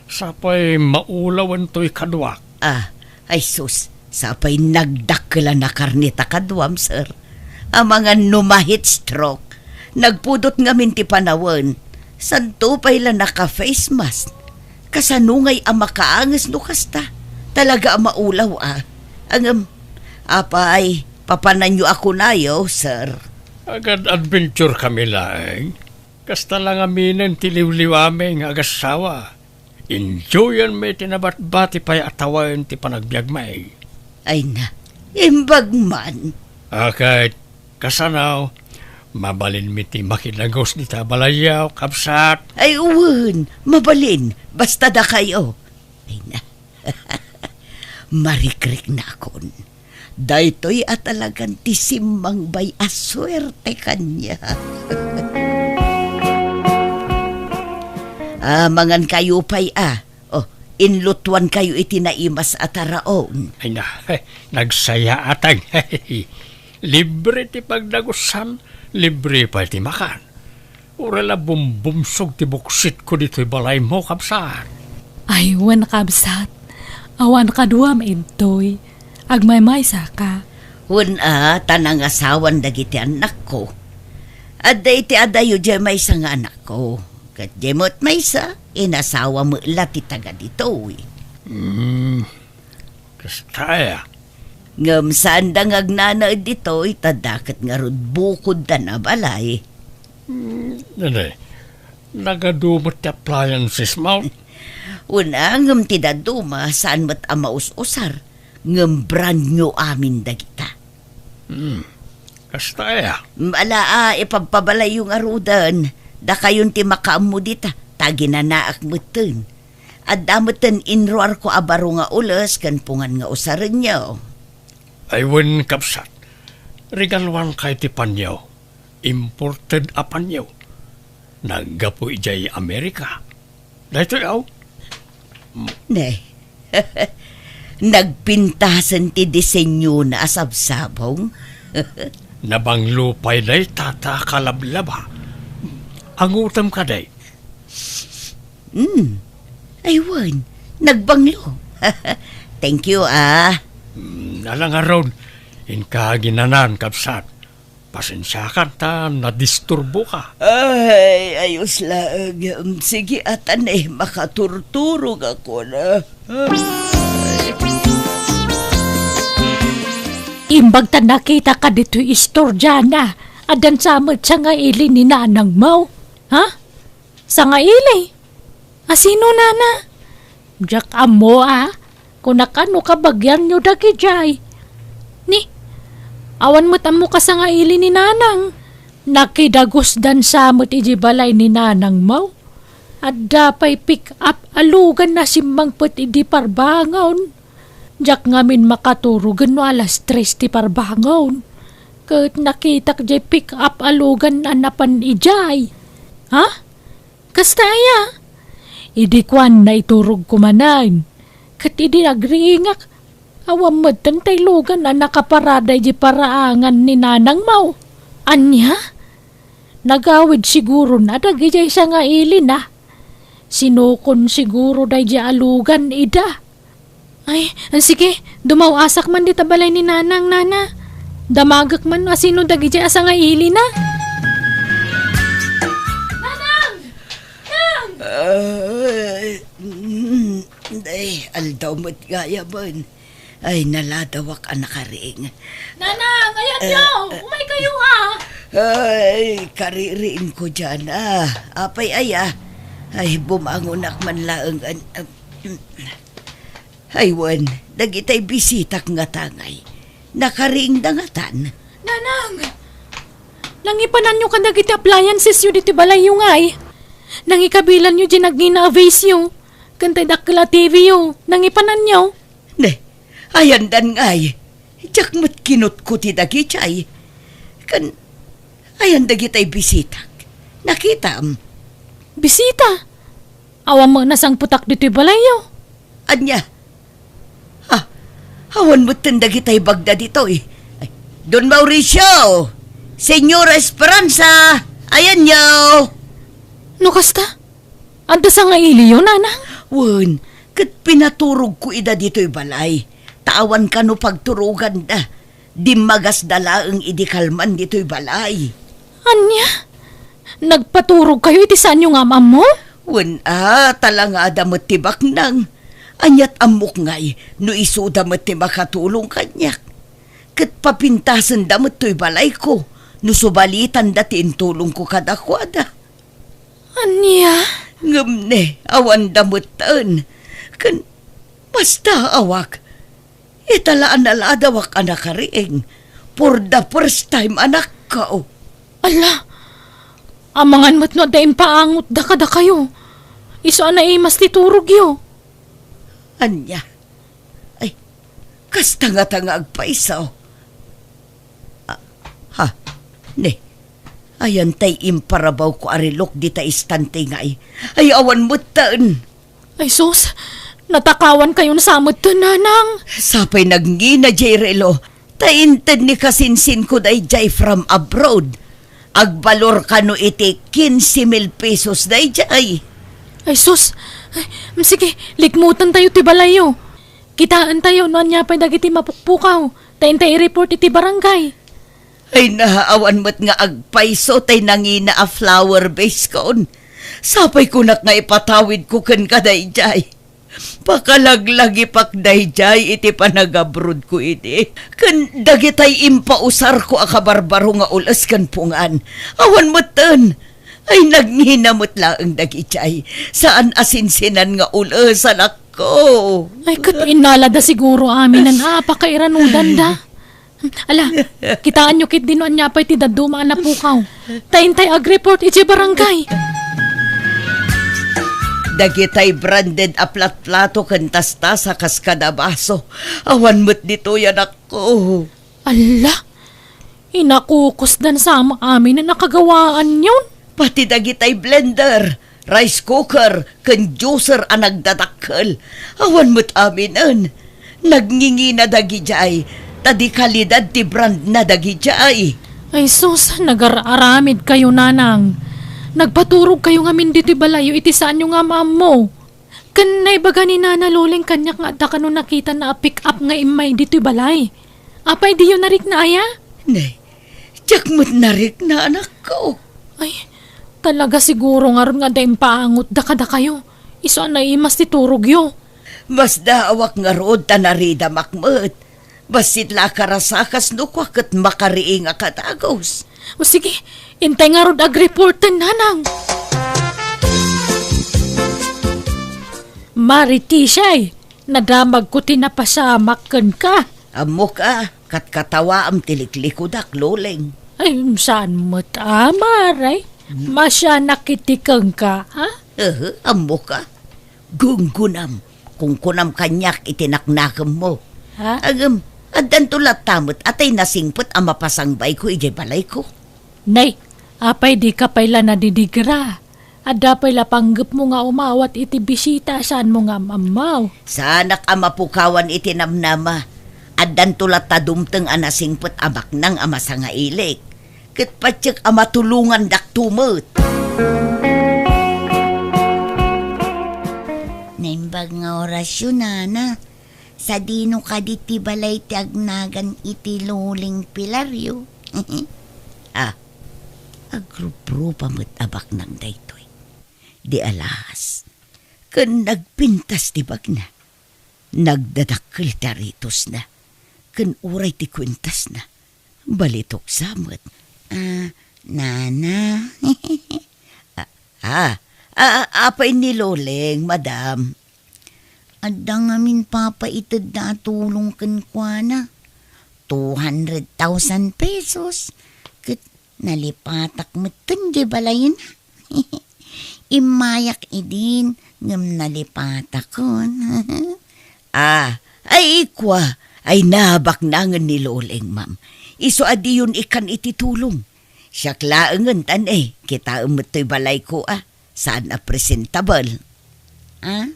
Sapay maulawen toy kaduak. Ah, ay sus, sapay nagdakkel a nakarnita kaduam, sir. Amangan no ma-heat stroke. Nagpudot ngamin ti panawen. Santo pay la naka-face mask. Kasano ngay a makaanges no kasta? Talaga a maulaw a. Ngem, apay, papananyo a kunayo, sir. Agad-adventure kami laeng. Kasta la ngaminen ti liwliwami nga agassawa. Enjoyanmi ti nabatbati pay a tawen ti panagbiagmi. Ay na, imbag man. Ket kasano, mabalinmi ti makidagus dita balayyo, kabsat? Ay wen, mabalin, basta dakayo. Ay na, marikriknakon. Daytoy a talagan ti simmangbay a suerte kaniak. Ah, mangan kayo pay, ah. Oh, inlutuankayo iti naimas a taraon. Ay na, nagsayaatag. Libre ti pagdagusan, libre pay ti makan. Uray la bumbumsog ti buksitko ditoy balaymo, kabsat. Ay, wen, kabsat. Awan kaduam intoy. Agmaymaysaka. Wen a, ta nangasawan dagiti annakko. Adda iti adayo diay maysa nga anakko. Ket diay met maysa, inasawa met la ti taga ditoy. Hmm. Kasta aya? Ngem saanda nga agnanaed ditoy, ta dakket ngarud bukoddan a balay. Hmm, nene, nagadu met ti appliances mo? Wen a, ngem ti dadduma, saan met a maus-usar, ngem brand new amin dagita. Hmm, kasta aya? Ala a, ipabpabalayyo ngaruden, dakayon ti makaammo dita, ta aginanaak metten. Adda metten inruarko a baro nga ules ken pungan nga usarenyo. Ay wen, kabsat, regaluankayo ti panyo. Imported a panyo. Naggapu idiay Amerika. Daytoy, aw. Ne. Nagpintasen ti disenyona a sabsabong. Nabanglo pay dayta ta kalablaba. Angutem kadi. Hmm. Ay, wen, nagbanglo. Thank you, ah. Hmm, ala ngarud, inka aginanan, kabsat. Pasensiakan ta nadisturboka. Ay, ayos laeng. Sige, atan, eh, makaturturog ako na. Imbag ta nakitaka ditoy istorya na, addan sa met sangaili ni nanangmo. Ha? Sangaili? Asino, nana? Diak ammo, a. Kunak, no kabagianyo dagidiay. Ni, awan met ammo kasangaili ni nanang. Nakidagusdan sa met iti balay ni nanangmo. Adda pay pick-up a lugan a simmangpet idi parbangon. Diak ngamin makaturogen no alas tres ti parbangon. Ket nakitak diay pick-up a lugan a napan idiay. Ha? Kasta aya? Idi kuan, naiturogko manen. Ket idi agriingak, awan metten tay lugan a nakaparada iti paraangan ni nanangmo. Ania? Nagawid siguron a dagidiay sangailina. Sinukon siguro daydiay a lugan ida. Ay, sige, dumaw-asak man dita balay ni nanang, nana. Damagek man no asino dagidiay a sangailina. Nanang! Nang! Ay, mm, ay, aldaw met gayamen. Ay, naladawak a nakaring. Nanang, ayanyo! Eh, eh. Umaykayo, a! Ay, kaririingko diay, a. Apay aya? Ay, bumangonak man laeng, an-, am-, mm. Ay, wen, dagitay bisitak ngata ngay. Nakariingda ngatan. Nanang! Nangipananyo kadagiti appliancesyo ditoy balayyo ngay. Nangikabilanyo diay nagngina a vaseyo. Ken tay dakkel a T V-yo. Nangipananyo. Ne, ayandan ngay. Diak met kinutkuti dagidiay. Ken, ayan dagitay bisitak. Nakitam. Bisita? Awan met nasangpetak ditoy balayyo. Ania? Ah, awan metten dagitay bagda ditoy. Ay, Don Mauricio! Señora Esperanza! Ayanyo! No kasta, adda sangailiyo, nanang? Wen, ket pinaturogko ida ditoy balay. Ta awan kano pagturoganda. Dimmagasda laeng idi kalman ditoy balay. Ania? Nagpaturogkayo iti saanyo nga am-ammo? Wen a, talangada met ti baknang. Aniat ammok ngay no isuda met ti makatulong kaniak. Ket papintasenda met toy balayko no subalitanda ti intulongko kadakuada. Ania? Ngem ne, awanda metten. Ken basta awak. Ita la a naladawak a nakariing. For the first time, anakko. Ala, amangan met no adda impaangotda kadakayo. Isu a naimas ti turogyo. Ania? Ay, kasta ngata nga agpaiso. Ah, ha? Ne, ayan tay imparabawko a relok dita istante ngay. Ay, awan metten. Ay, sus! Natakawankayon sa metten, nanang. Sapay nagngina diay relo, ta inted ni kasinsinko daydiay from abroad. Agbalor kano iti quince mil pesos daydiay. Ay, sus. Ay, mm, sige, likmutentayo ti balayyo. Kitaentayo no ania pay dagiti mapukpukaw, ta intay i-report iti barangay. Ay, naawan met nga agpayso tay nangina a flower vase kon. Sapay kunak nga ipatawidko kenka daydiay. Pakalaglagipak daydiay iti panagabrodko idi ken dagitay impausarko a kabarbaro nga ul-es ken pungan. Awan metten. Ay, nagngina met laeng dagidiay. Saan a sinsinan nga ul-es, anakko. Ay, ket innalada siguro aminen a pakairanudan da. Ala, kitaenyo ketdi no ania pay ti dadduma a napukaw. Ta intay agreport idiay barangay. Dagitay branded a platplato ken tastasa kas kada baso. Awan met ditoy, anakko. Ala, inakukusdan sa amin a nakagawaanyon. Pati dagitay blender, rice cooker, ken juicer a nagdadakkel. Awan met aminen. Nagngingina dagidiay, ta di kalidad ti brandna dagidiay. Ay sus, nagar-aramidkayo, nanang. Nagpaturogkayo ngamin ditoy balayyo iti saanyo nga am-ammo. Ken naibaga ni Nana Loleng kaniak nga adda kano nakitana a pick-up nga immay ditoy balay. Apay diyo narikna aya? Nay, diak met narikna, anakko. Ay, talaga siguro ngarud nga adda impaangotda kadakayo. Isu a naimas ti turogyo. Masdaawak ngarud ta naridamak met. Bassit la a karasakas no kua ket makariingak a dagus. O sige, intay ngarud agreporten, nanang. Mari Tisay, nadamagko ti napasamak kenka. Ammok a, katkatawaam ti liklikudak, Loleng. Ay, saan met a, Mare? Hmm? Masianak iti kenka, ha? Ehe, ammok a. Gunggunam, kunkunam kaniak iti naknakemmo. Ha? Ngem, addanto latta met a tay nasingpet a mapasangbayko idiay balayko. Nay, apay dika pay la nadidigra? Adda pay la panggepmo nga umawat iti bisita a saanmo nga am-ammaw. Saanak a mapukawan iti namnama. Addanto latta dumteng a nasingpet a baknang a masangailik. Ket patiek a matulongandakto met. Naimbag nga orasyon, nana. Sadino kadi ti balay ti agnagan iti Loleng Pilario? Ah, agruprupa met a baknang daytoy. Di alas, ken nagpintas ti bagna. Nagdadakkel ti aritosna, ken uray ti kuentasna, balitok sa met. Ah, nana. Ah, ah, ah, apay ni Loleng, madam? Adda ngamin papaitedda a tulong kenkuana. Two hundred thousand pesos. Ket nalipatak metten diay balayna. Immayak idin, ngem nalipatakon. Ah, ay kua, ay nabaknangen ni Loleng, ma'am. Isu a diyon ikkan iti tulong. Siak laengen, tan, eh, kitaem met toy balayko, ah. Saan a presentable. Ah?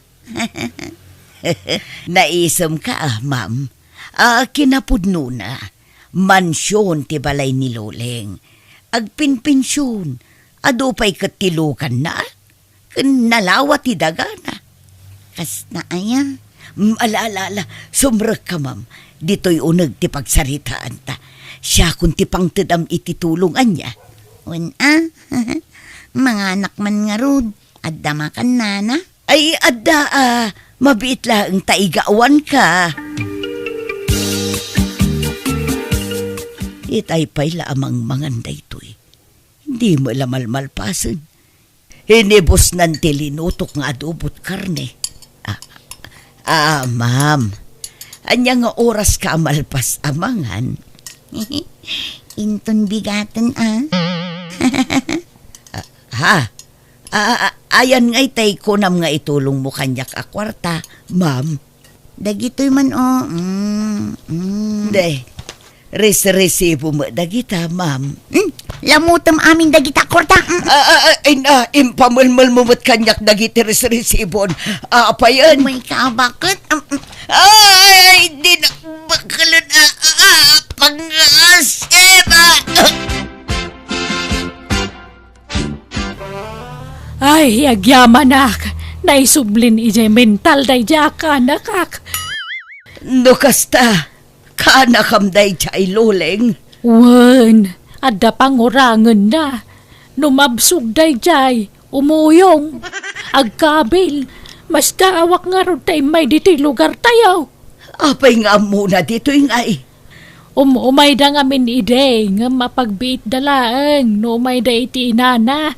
Naisemka, ah, ma'am? Ah, kinapudnona, mansion ti balay ni Loleng. Agpinpension, adu pay ket ti luganna, ken nalawa ti dagana. Kasta aya? Mm, ala, ala, ala, sumrekka, ma'am. Ditoy uneg ti pagsaritaanta. Siakon ti pangtedam iti tulong, ania? Wen a, manganak man ngarud, adda makan, nana? Ay, adda a, mabiit laeng ta igawanka. Itay pay la a mangmangan daytoy. Di met la malmalpasen. Inibusnan ti linutok nga adobot karne. Ah, ah, ma'am. Ania nga oraska a malpas a mangan? Inton bigaten, ah. Ah, ha? Ah, ah, ayan ngay tay kunam nga itulongmo kaniak a kuarta, ma'am. Dagitoy man, oh. Mm, mm. De, res-resibo met dagita, ma'am. Hmm? Lamutem amin dagita kuarta. Mm. Ah, ah, ah, in, ah, impamelmelmo met kaniak dagiti resresibon. Ah, apayen? May kabaket. Mm, mm. Ay, di na bakelen, ah, ah, ah, pangasim, ah. Ay, agyamanak, naisublin idiay mental daydiay a kaanakak. No kasta, kaanakam daydiay, Loleng? Wen, adda pangurangenna. No mabsog daydiay, umuyong, agkabil, masdaawak ngarud ta immay ditoy lugartayo. Apay nga ammona ditoy ngay? Um-, umayda ngamin idi, ngem apagbiitda laeng no umayda iti inana.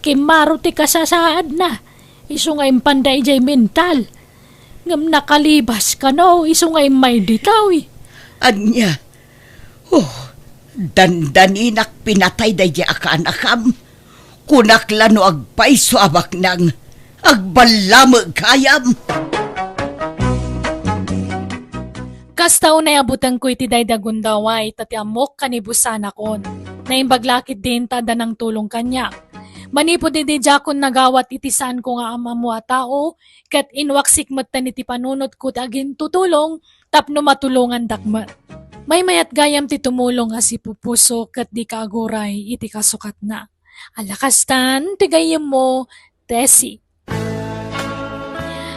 Kimmaro ti kasasaadna, isu nga impanda idiay mental. Ngem nakalibas kano, isu nga immay ditoy. Ania? Oh, dandaninak pinatay daydiay a kaanakam. Kunak la no agpayso a baknang, agballamek gayam. Kasta unay a butengko iti daydi a gundaway, ta ti ammok kanibusanakon. Naimbag la ketdin ta adda nangtulong kaniak. Manipud idi diakon nagawat iti saanko nga am-ammo a tao, ket inwaksik metten iti panunotko ti agintutulong tapno matulongandak met. Maymayat gayam ti tumulong a sipupuso ket dika aguray iti kasukatna. Ala kastan ti gayyemmo, Tessie.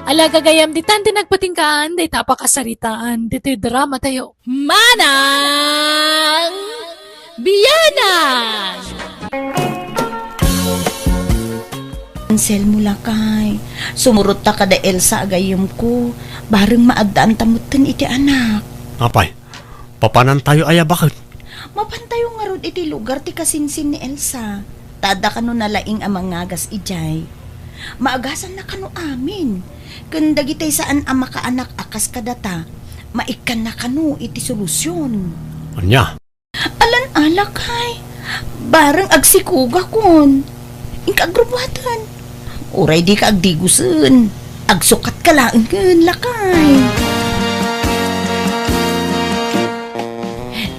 Ala gagayyem, ditan ti nagpatinggaan dayta a pakasaritaan ditoy dramatayo. Manang Bianang! Anselmo, lakay, sumurotta kada Elsa a gayyemko, bareng maaddaanta metten iti anak. Apay, papanantayo aya baket? Mapantayo ngarud iti lugar ti kasinsin ni Elsa. Ta adda kano nalaing a mangagas idiay. Maagasanna kano amin. Ken dagiti saan a makaanak a kas kadata, maikkanna kano iti solusion. Ania? Alan a, lakay. Bareng agsikogakon. Inka agrubuaten. Uray dika agdigosen, agsukatka laengen, lakay.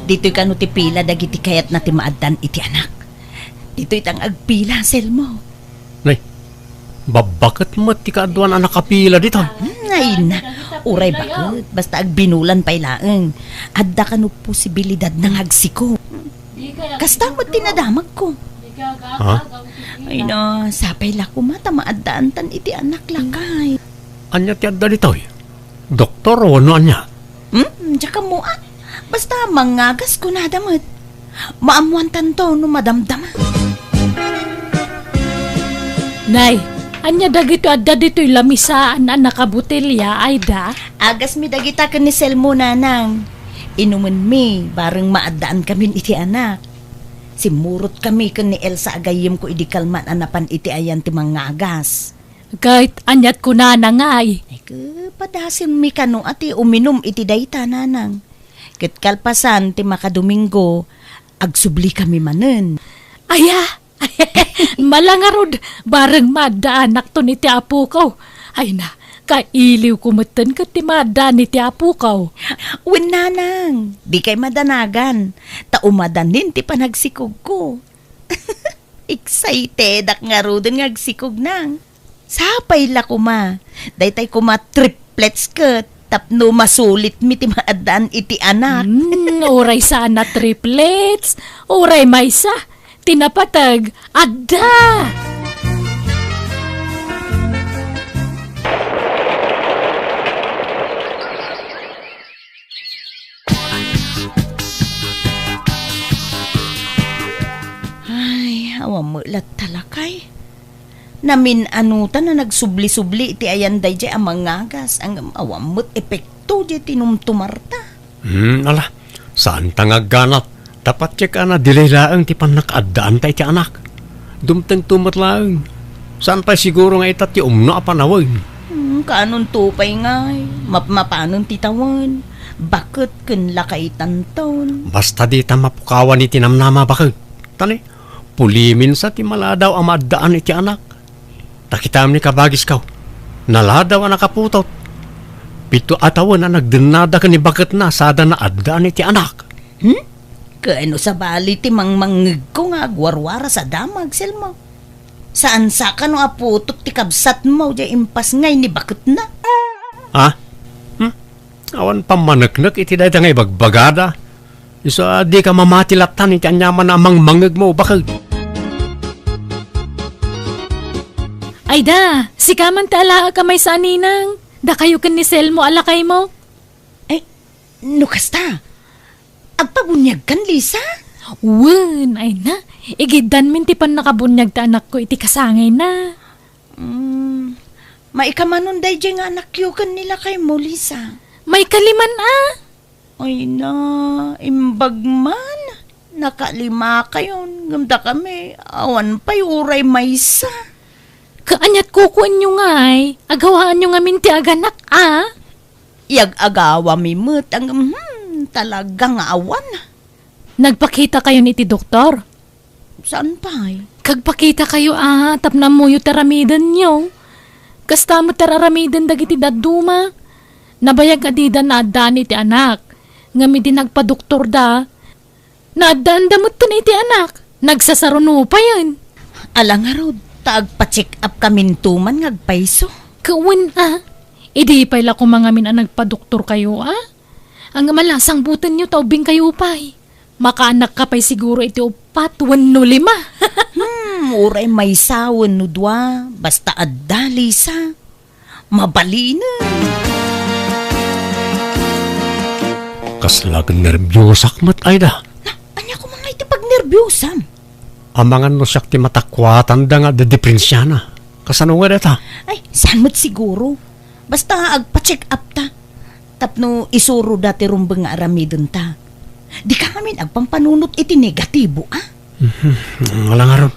Ditoy kano ti pila dagiti kayatna ti maaddaan iti anak. Ditoy ta nga agpila, Selmo. Nay, babbaket met ti kaaduan a nakapila ditoy. Hmm, ay na, uray baket, basta agbinulan pay laeng. Adda kano posibilidad nga agsikog. Kasta met ti nadamagko. Ha? Ay na, sapay la koma ta maaddaantan iti anak, lakay. Ania ti adda ditoy? Doktor wenno ania? Hmm, diak ammo, a. Basta mangagas kunada met. Maammoantanto no madamdama. Nay, ania dagito adda ditoy lamisaan a nakabotelya, Aida? Agasmi dagita ken ni Selmo, nanang. Inumenmi, bareng maaddaan kamin iti anak. Simmurotkami ken ni Elsa a gayyemko idi kalman a napan iti ayan ti mangagas. Ket aniat kunana ngay? Ay, ke, padasenmi kano a ti uminum iti dayta, nanang. Ket kalpasan ti makadomingo, agsublikami manen. Aya, mala ngarud, bareng maaddaanakton iti apokaw. Ay na, kailiwko metten ket ti maaddaan iti apokaw. Wen, nanang, dikay madanagan, ta umadanin ti panagsikogko. Excitedak ngaruden nga agsikog, nang. Sapay la koma. Daytay koma triplets ket tapno masulitmi ti maaddaan iti anak. Hmm, uray saan a triplets, uray maysa, ti napateg, adda. Ay, awan met latta, lakay. Namin-anutan a nagsubli-subli iti ayan daydiay a mangagas, ngem awan met epekto diay tinumtumarta. Hmm, ala, saanta nga agganat. Tapno diak a na-delay laeng ti pannakaaddaanta iti anak. Dumtengto met laeng. Saan pay siguro nga ita ti umno a panawen. Hmm, kaanonto pay ngay, mapmapanen ti tawen, baket ken lakaytanton. Basta dita mapukawan iti namnama, baket. Tani, pulimin sa ti maladaw a maaddaan iti anak. Ta kitaem ni kabagiskaw, naladaw a nakaputot. Pito a tawen a nagdennada ken ni baketna sada naaddaan iti anak. Hmm? Ken no sabali ti mangmangngegko nga agwarwaras a damag, Selmo. Saan sa kano a putot ti kabsatmo, diay impas ngay ni baketna. Ha? Hmm? Awan pammaneknek iti dayta nga ibagbagada. Isu a dika mamati lattan iti aniaman a mangmangngegmo, baket. Ay da, sika man ti alaek a maysa a ninang. Dakayo ken ni Selmo a lakaymo. Ay, no kasta, agpabuniagkan, Lisa? Wen, ay na. Igiddanmin ti pannakabuniag ti anakko iti kasangayna. Mm, maikamanon daydiay nga anakyo ken ni lakaymo, Lisa. Maikaliman a. Ay na, imbag man. Nakalima kayon, ngem dakami, awan pay uray maysa. Kaaniat kukuenyo ngay, agawaanyo ngamin ti aganak, a? Iyag-agawami met, ngem, hmm, talaga nga awan. Nagpakita kayon iti doktor? Saan pay? Kagpakita kayo, a, tapno ammoyo ti aramidenyo. Kasta met ti aramiden dagiti dadduma. Nabayag a dida naaddaan iti anak. Ngem idi nagpadoktorda, naaddaanda metten iti anak. Nagsasaruno payen. Ala ngarud, ta agpa-check up kaminto man nga agpayso. Kawen a, idi pay la koma ngamin a nagpadoktor kayo, a? Ang mala, sangbutenyo ta ubbing kayo pay. Makaanak ka pay siguro iti uppat wenno lima. Hmm, uray maysa wenno dua, basta adda, Lisa. Mabalinen. Kasla nerbiusak met, Aida. Na, ania koma nga iti pagnerbiusam? Amangan no siak ti matakuatanda nga didiprensiana. Kasano nga data? Ay, saan met siguro? Basta agpa-check up ta. Tapno isuroda ti rumbeng nga aramidenta. Dika ngamin agpampanunot iti negatibo, a? Mhm. Ala ngarud,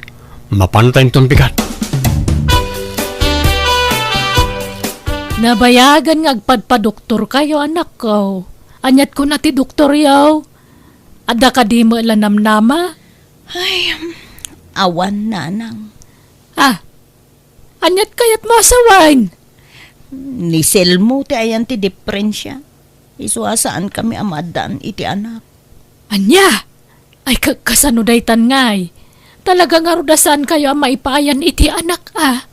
mapanta inton bigat. Nabayagan nga agpadpadoktor kayo, anakko. Aniat kuna ti doktoryo? Adda kadi met la namnama? Ay, awan, nanang. Ah, aniat kayatmo a sawen? Ni Selmo ti ayan ti diprensia. Isu a saankami a maaddaan iti anak. Ania? Ay, ka-, kasano daytan ngay? Talaga ngarud a saankayo a maipaayan iti anak, a?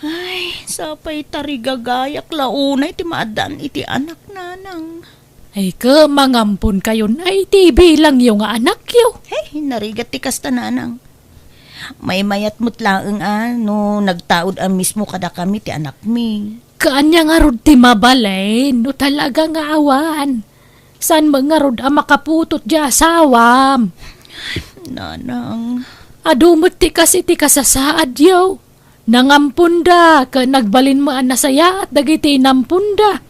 Ay, sapay tarigagayak la unay ti maaddaan iti anak, nanang. Ay, ka, mangamponkayon a iti ibilangyo nga anakyo. Hey, narigat ti kasta, nanang. Maymayat met laeng a no nagtaud a mismo kadakami ti anakmi. Kaanya ngarud ti mabalin no talaga nga awan? Saan met ngarud a makaputot ti asawam? Nanang. Adu met ti kas iti kasasaadyo. Nangamponda, ket nagbalin met a nasayaat dagiti inamponda.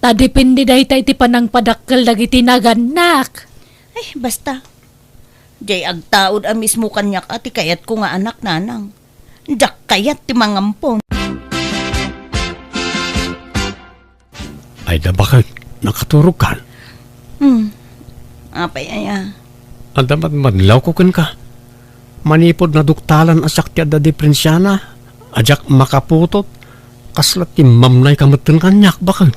Ta depende dayta iti panangpadakkel dagiti nagannak. Ay, basta. Diay agtaud a mismo kaniak a ti kayatko nga anak, nanang. Diak kayat ti mangampon. Ay, da, baket, nakaturogkan? Hmm. Apay aya? Adda madmadlawko kenka. Manipud naduktalan a siak ti adda diprensiana, a diak makaputot, kasla timmamnayka metten kaniak, baket.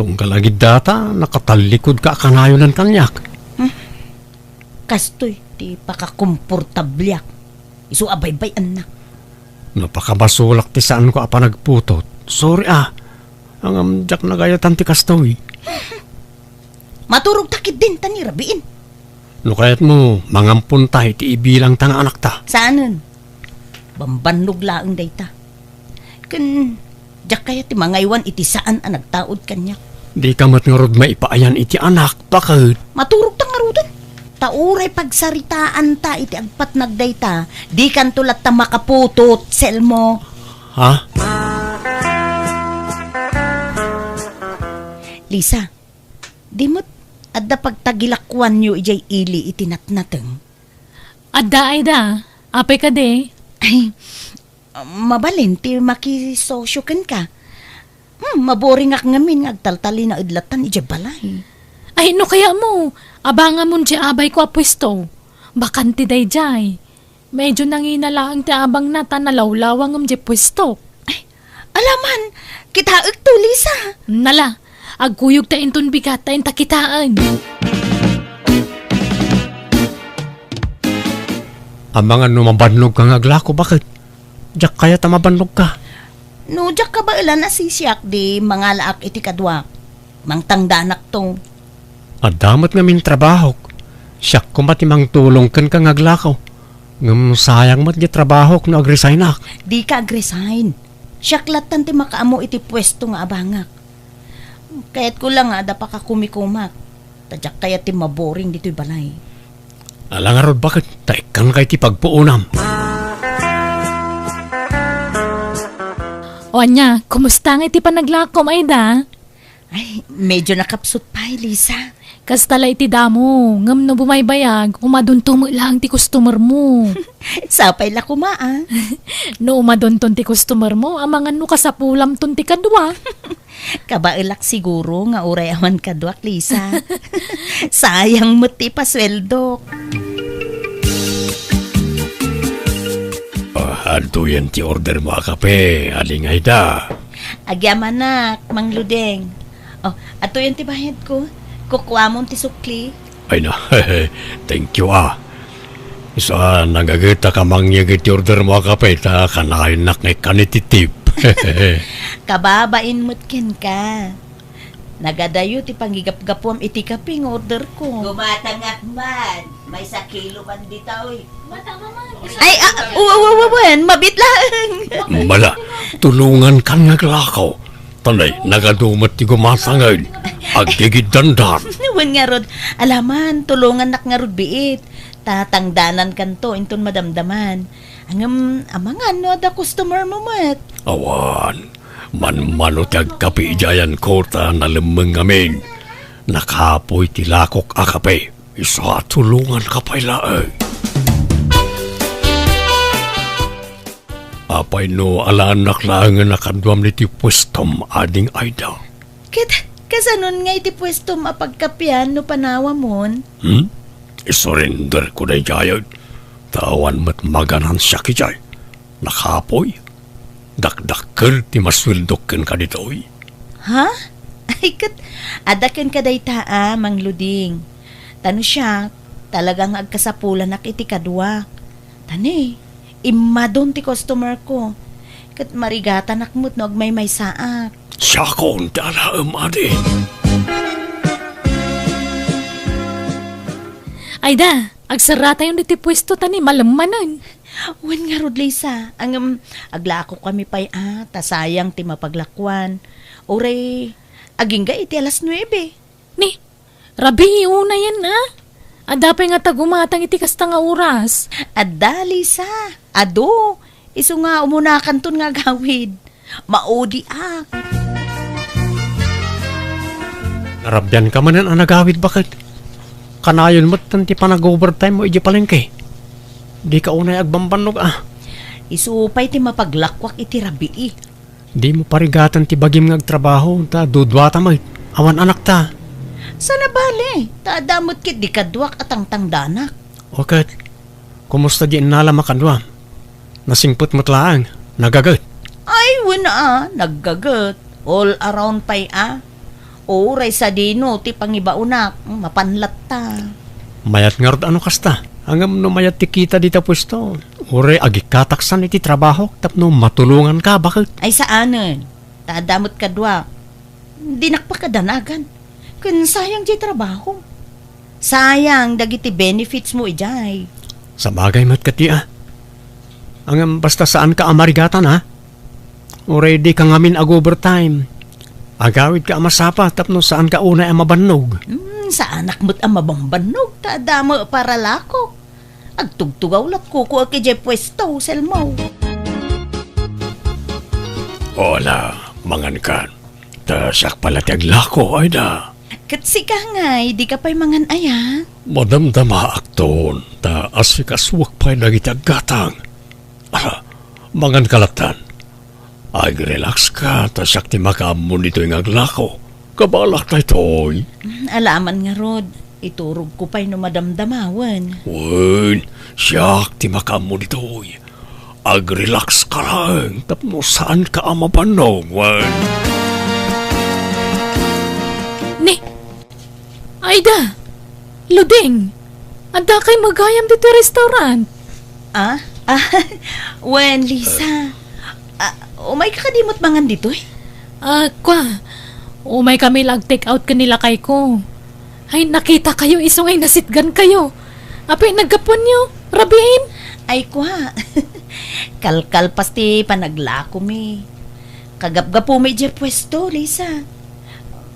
Tunggal agid data, nakatallikudka a kanayonan kaniak. Hmm. Kastoy ti pakakomportabliak. Isu a baybay-annak. No pakabasolak ti saanko a panagputot, sorry a. Ngem diak nagayatan ti kastoy. Maturogta ketdin ta ni rabiin. No kayatmo, mangamponta iti ibilangta nga anakta. Saanen. Bambannog laeng dayta. Ken diak kayat ti mangaywan iti saan a nagtaud kaniak. Dika met ngarud maipaayan iti anak, baket. Maturogta ngaruden. Ta uray pagsaritaanta iti agpatnag dayta, dikanto latta makaputot, Selmo. Ha? Lisa, di met adda pagtagilakuanyo idiay ili iti natnateng? Adda, Aida. Apay kadi? Ay, mabalin ti makisosyo kenka. Hmm, maboringak ngamin nga agtaltalinaed lattan idiay balay. Ay, no kayatmo, abangamon diay abayko a puesto. Bakante daydiay. Medyo nangina laeng ti abangna ta nalawlawangem diay puesto. Ay, alaman, kitaekto, Lisa. Nala, agkuyogta inton bigat ta inta kitaen. Amangan no mabannogka nga aglako, baket? Diak kayat a mabannogka. No diak kabaelan a sisiak, di mangalaak iti kaduak. Mangtangdanakto. Adda met ngamin trabahok. Siak koma ti mangtulong kenka nga aglako. Ngem sayang met ti trabahok no agresignak. Dika agresign. Siak lattan ti makaammo iti puesto nga abangak. Kayatko la nga adda pakakumikumak. Ta diak kayat ti maboring ditoy balay. Ala ngarud, baket, ta ikkanka iti pagpuonam. O ania, kumusta nga iti panaglakom, Aida? Ay, medyo nakapsut pay, Lisa. Kasta la iti damo, ngem no bumaybayag, umadonto met laeng ti customer mo. Sapay la koma, a. No umadonton ti customer mo, amangan no kasapulamton ti kadua. Kabaelak siguro nga uray awan kaduak, Lisa. Sayang met ti pasueldok. Ah, adtoyen ti order mo a kape, Aling Aida. Agyamanak, Mang Ludeng. Oh, adtoyen ti bayadko. Kukuamon ti sukli. Ay na, thank you, a. Isu a, nagagetak a mangyeg iti order mo a kape, ta kanayonnak nga ikkan iti tip. Kababain met kenka. Nagadayo ti pangigapgapuam iti kape nga orderko. Gumatangak man, maysa kilo man ditoy. Ay, a, wa, wa, wa, wen, mabit laeng. Mala, tulongankan nga aglako. Tanay, nagadu met ti gumatangen. Agdagiddandan. Wen ngarud, alaman, tulongannak ngarud biit. Ta tangdanankanto inton madamdaman. Ngem, amangan no adda customer mo met. Awan, manmano ti agkape idiay ayanko ta nalemmeng ngamin. Nakapoy ti lakok a kape. Isu a, tulonganka pay laeng. Apay no alaennak laengen a kaduam iti puestom, Ading Aida? Ket kasanon nga iti puestom a pagkapean no panawamon? Hmm? Isurenderko daydiay, ta awan met maganansiak idiay. Nakapoy. Dakdakkel ti masueldok kenka ditoy. Ha? Ay, ket adda kenka dayta a, Mang Luding. Ta no siak, talaga nga agkasapulanak iti kaduak. Ta ni, immadon ti customer ko. Ket marigatanak met no agmaymaysaak. Siakon ti alaem, adi. Aida, agserratayon ditoy puesto ta ni malemmanen. Wen ngarud, Lisa, ngem aglakokami pay a, ta sayang ti mapaglakuan. Uray, agingga iti alas nuebe. Ni, rabii unayen a? Adda pay ngata gumatang iti kasta nga oras? Adda, Lisa. Adu, isu nga umunakanton nga agawid. Maudiak. Narabianka manen a nagawid, baket? Kanayon met ti panag-overtime mo idiay palengke. Dika unay agbambannog a. Isu pay ti mapaglakuak iti rabii. Dimo parigatan ti bagim nga agtrabaho, ta duduata met. Awan anakta. Saan a bale, ta adda met ketdi kaduak a tangtangdanak. O ket, kumusta di innalam a kaduam? Nasingpet met laeng, nagaget. Ay, wen a, naggaget. All around pay a. Uray sadino ti pangibaonak, mapan latta. Mayat ngarud a no kasta. Ngem no mayat ti kita dita puesto, uray agikkataksan iti trabahok tapno matulonganka, baket. Ay, saanen. Ta adda met kaduak. Dinak pakadanagan. Ken sayang diay trabaho. Sayang dagiti benefits mo idiay. Sabagay met ketdi a. Ngem basta saanka a marigatan a. Uray dika ngamin ag-overtime. Agawidka a masapa tapno saanka unay a mabannog. Hmm, saanak met a mabambannog ta adda met paralakok. Agtugtugaw lat kukuek idiay puesto, Selmo. Ala, mangankan. Ta siak pay la ti aglako, Aida. Ket sika ngay, dika pay mangan aya? Madamdamaakton, ta asikasuak pay dagiti aggatang. Ala, manganka lattan. Agrelaxka, ta siak ti makaammo ditoy nga aglako. Kabalak daytoy. Mm, alaman ngarud, iturogko pay no madamdamawen. Wen, siak ti makaammo ditoy. Agrelaxka laeng tapno saanka a mabannog, wen. Ni, Aida, Luding, adda kay magayam ditoy restaurant? Ah? Ah, wen, Lisa. Ah, umay ka kadi met mangan ditoy? Ah, kwa. Umay kami la ag-take out ken ni lakayko. Ay, nakita kayo, isu ngay nasitgan kayo. Apay, naggapuanyo, rabiin? Ay, kwa. Kalkalpas ti panaglako mi. Kagapgapo mi idiay puesto, Lisa.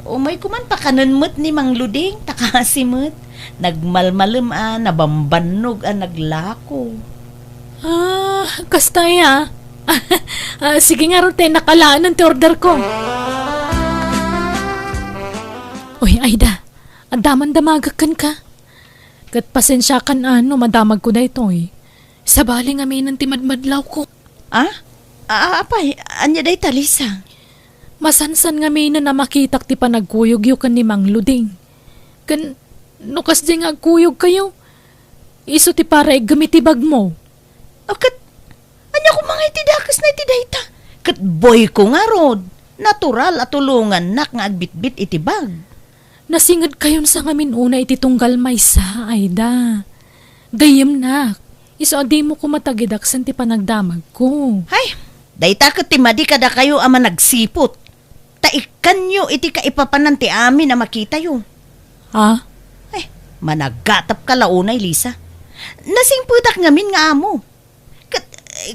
Umay ko man pakanen met ni Mang Luding, ta kasi met. Nagmalmalem a, nabambannog a naglako. Ah, kasta aya. Ah, sige ngarud, ta nakalaenan ti order ko. Uy, Aida, adda man damagek kenka. Ket pasensiakan a no madamagko daytoy. Sabali ngaminen ti madmadlawko. Ah? Ah, apay, ania dayta, Lisa? Masansan ngaminen a makitak ti panagkuyogyo ken ni Mang Luding. Ken no kasdiay nga agkuyogkayo, isu ti para iggem iti bagmo. Ah, ket ania koma nga iti dakesna iti dayta? Ket boyko ngarud. Natural a tulongannak nga agbitbit iti bag. Nasingedkayonsa ngamin unay iti tunggal maysa, Aida. Gayyemnak, isu a dimo koma tagidaksen ti panagdamagko. Hay, dayta ket ti madi kadakayo a managsiput. Ta ikkanyo iti kaipapanan ti amin a makitayo. Ah? Eh, managatapka la unay, Lisa. Nasingpetak ngamin nga amo. Kat,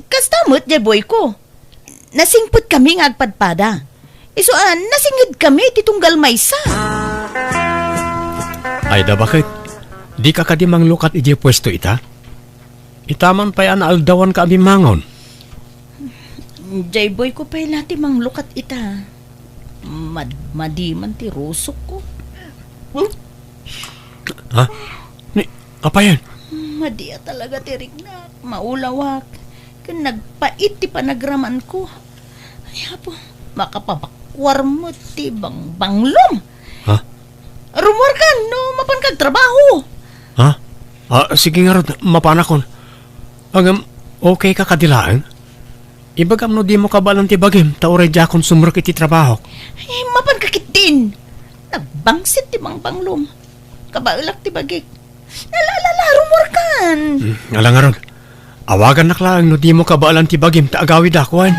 kasta met, jay boyko. Nasingpetkami nga agpadpada. Isu a, nasingedkami iti tunggal maysa. Aida, baket? Dika kadi manglukat idiay puesto ita? Ita man pay a naaldawanka a bimmangon. Jay boyko pay la ti manglukat ita. Mad-, madi man ti rusokko. Ha? Ni, apayen? Madi a talaga ti riknak, maulawak, ken nagpait ti panagramanko. Ay, Apo, makapabakuar met ti bangbanglom. Ha? Rumuarkan no mapanka agtrabaho. Ha? Ah, sige ngarud, mapanakon. Ngem, okay ka kadi laeng? Ibagam no dimo kabaelan ti bagim, ta uray diakon sumrek iti trabahok. Eh, mapanka ketdin. Nagbangsit ti bangbanglom. Kabaelak ti bagik. Ala, ala, ala, rumuarkan. Hmm, ala ngarud. Awagannak laeng no dimo kabaelan ti bagim ta agawidak, wen.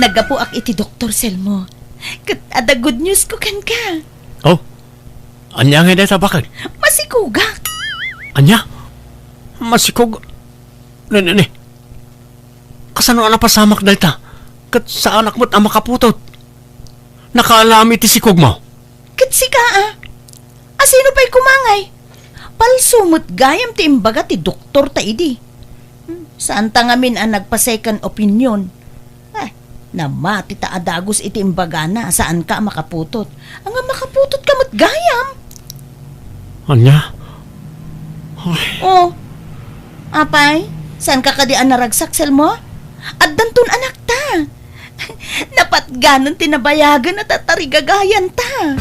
Naggapuak iti doktor, Selmo. Ket adda good news ko kenka. Oh, ania ngay dayta, baket? Masikogak. Ania? Masikog-, ne, ne, ne. Kasano a napasamak dayta? Ket saanak met a makaputot. Nakaalam iti sikogmo? Ket sika, a? Asino pay koma ngay? Palso met gayam ti imbaga ti doktor ta idi. Hmm, saanta ngamin a nagpa-second opinion. Eh, namati ta a dagus iti imbagana a saanka a makaputot. Anga makaputotka met gayam? Ania? Ay. Oh. Apay, saanka kadi a naragsak, Selmo? Addanton anakta. Napatganen ti nabayagen a tatarigagayanta.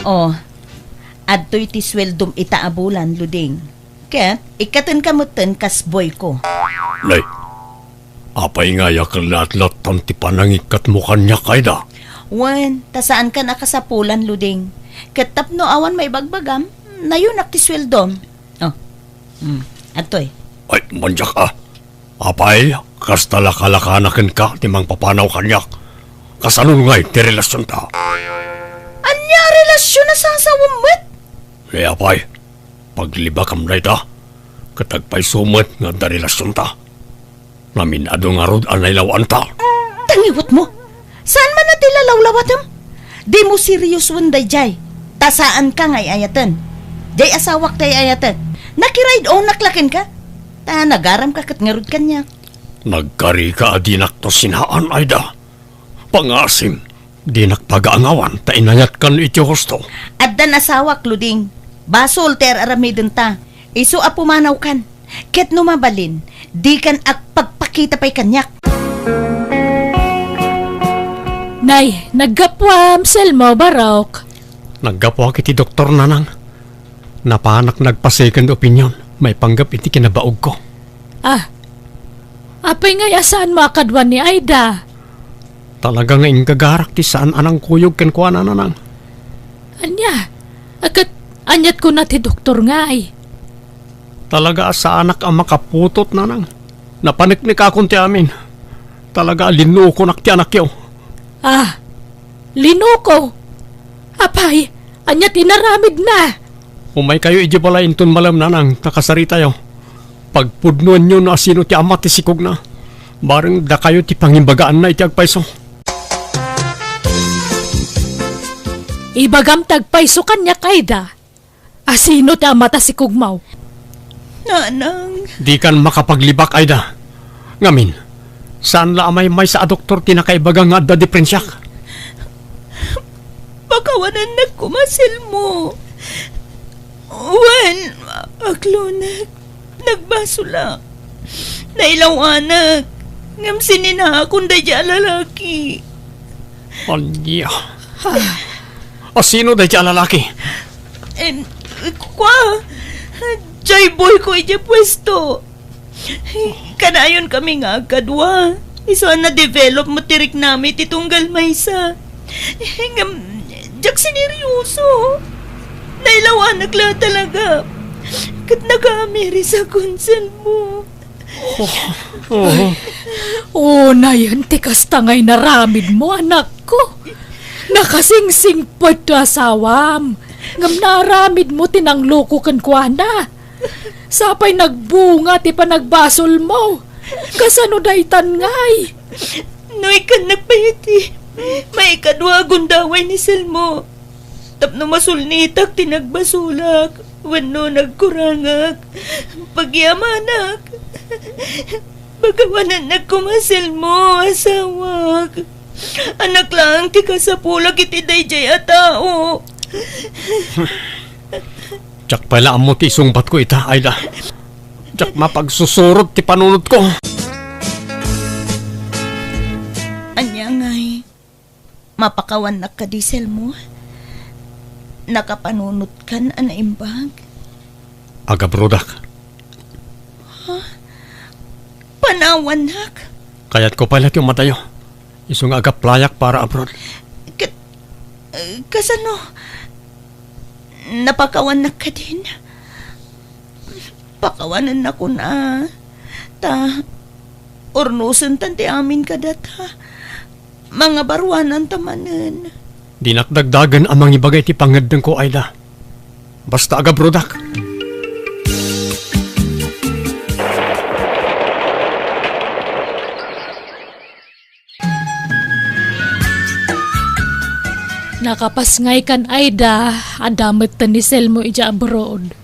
Oh, adtoy ti sueldom ita a bulan, Luding. Ket ikkatenka metten kas boyko. Nay, apay nga aya ket latlattan ti panangikkatmo kaniak, Aida? Wen, ta saankan a kasapulan, Luding. Ket tapno awan maibagbagam, nayonak ti sueldom. Oh, hmm, adtoy. Ay, mandiak a. Apay, kasta lakalakana kenka ti mangpapanaw kaniak. Kasano ngay ti relasionta? Ania a relasion a sasawem met? Ni apay, paglibakam dayta, ket agpayso met nga adda relasionta. Namin-adu ngarud a nailawanta. Tangiwetmo! Saan man a ti lalawlawatem? Dimo seriosoen daydiay, ta saanka nga ay-ayaten. Diay asawak ti ay-ayatek. Nakiride-onak la kenka. Ta nagaramka ket ngarud kaniak. Nagkarika a dinakto sinaan, Aida. Pangasim, dinak pagaangawan ta inayatkan iti husto. Addan asawak, Luding. Basol ti ar-aramidenta. Isu a pumanawkan. Ket no mabalin, dikan agpagpakita pay kaniak. Nay, naggapuam, Selmo, barok. Naggapuak iti doktor, nanang. Napanak nagpa-second opinion maipanggep iti kinabaogko. Ah, apay ngay a saanmo a kaduan ni Aida? Talaga nga inggagarak ti saan a nangkuyog kenkuana, nanang. Ania? A ket Ania't kuna ti doktor ngay? Talaga a saanak a makaputot, nanang. Napaneknekakon ti amin. Talaga a linukonak ti anakyo. Ah, linuko? Apay, ania't inaramidna? Umaykayo idiay balay inton malem, nanang, ta kasaritayo. Pagpudnoenyo no asino ti ama ti sikogna. Bareng dakayo ti pangimbagaanna iti agpayso. Ibagam ti agpayso kaniak, Aida. Asino ti ama ta sikogmo? Nanang. Dikan makapaglibak, Aida. Ngamin, saan la a maymaysa a doktor ti nakaibaga nga adda diperensiak? Pakawanannak koma, Selmo. Wen, aklonek, nagbasolak. Nailawanak. Ngem sininaakon daydiay a lalaki. Ania? Asino daydiay a lalaki? Em, kua, jay boyko idiay puesto. Kanayon kami nga agkadua. Isu a na-develop met ti riknami ti tunggal maysa. Ngem, diak sineryoso. Nailawanak la talaga. Ket nakaamiris a konselmo. Oh. Unayen ti kasta nga inaramidmo, anakko. Nakasingsingpet ti asawam. Ngem naaramidmo ti nangloko kenkuana. Sapay nagbunga ti panagbasolmo. Kasano daytan ngay? No ikkannak pay iti maikadua a gundaway ni Selmo. Tapno masulnitak ti nagbasolak wenno nagkurangak, pagyamanak. Pakawanannak koma, Selmo, asawak. Anak laeng ti kasapulak iti daydiay a tao. Diak pay la ammo ti isungbatko ita, Aida. Diak mapagsusurot ti panunotko. Ania ngay? Mapakawannak kadi, Selmo? Nakapanunotkan a naimbag? Agabrodak. Ha? Panawannak? Kayatko pay la ti umadayo. Isu nga agaplayak para abroad. Ket, eh, kasano? Napakawannak kadin? Pakawanennakon a. Ta, urnosentan ti amin kadata. Mangabaruananta manen. Dinak dagdagen a mangibaga iti pangngeddengko, Aida. Basta agabrodak. Nakapas ngay kan Aida, adda metten ni Selmo idiay abroad.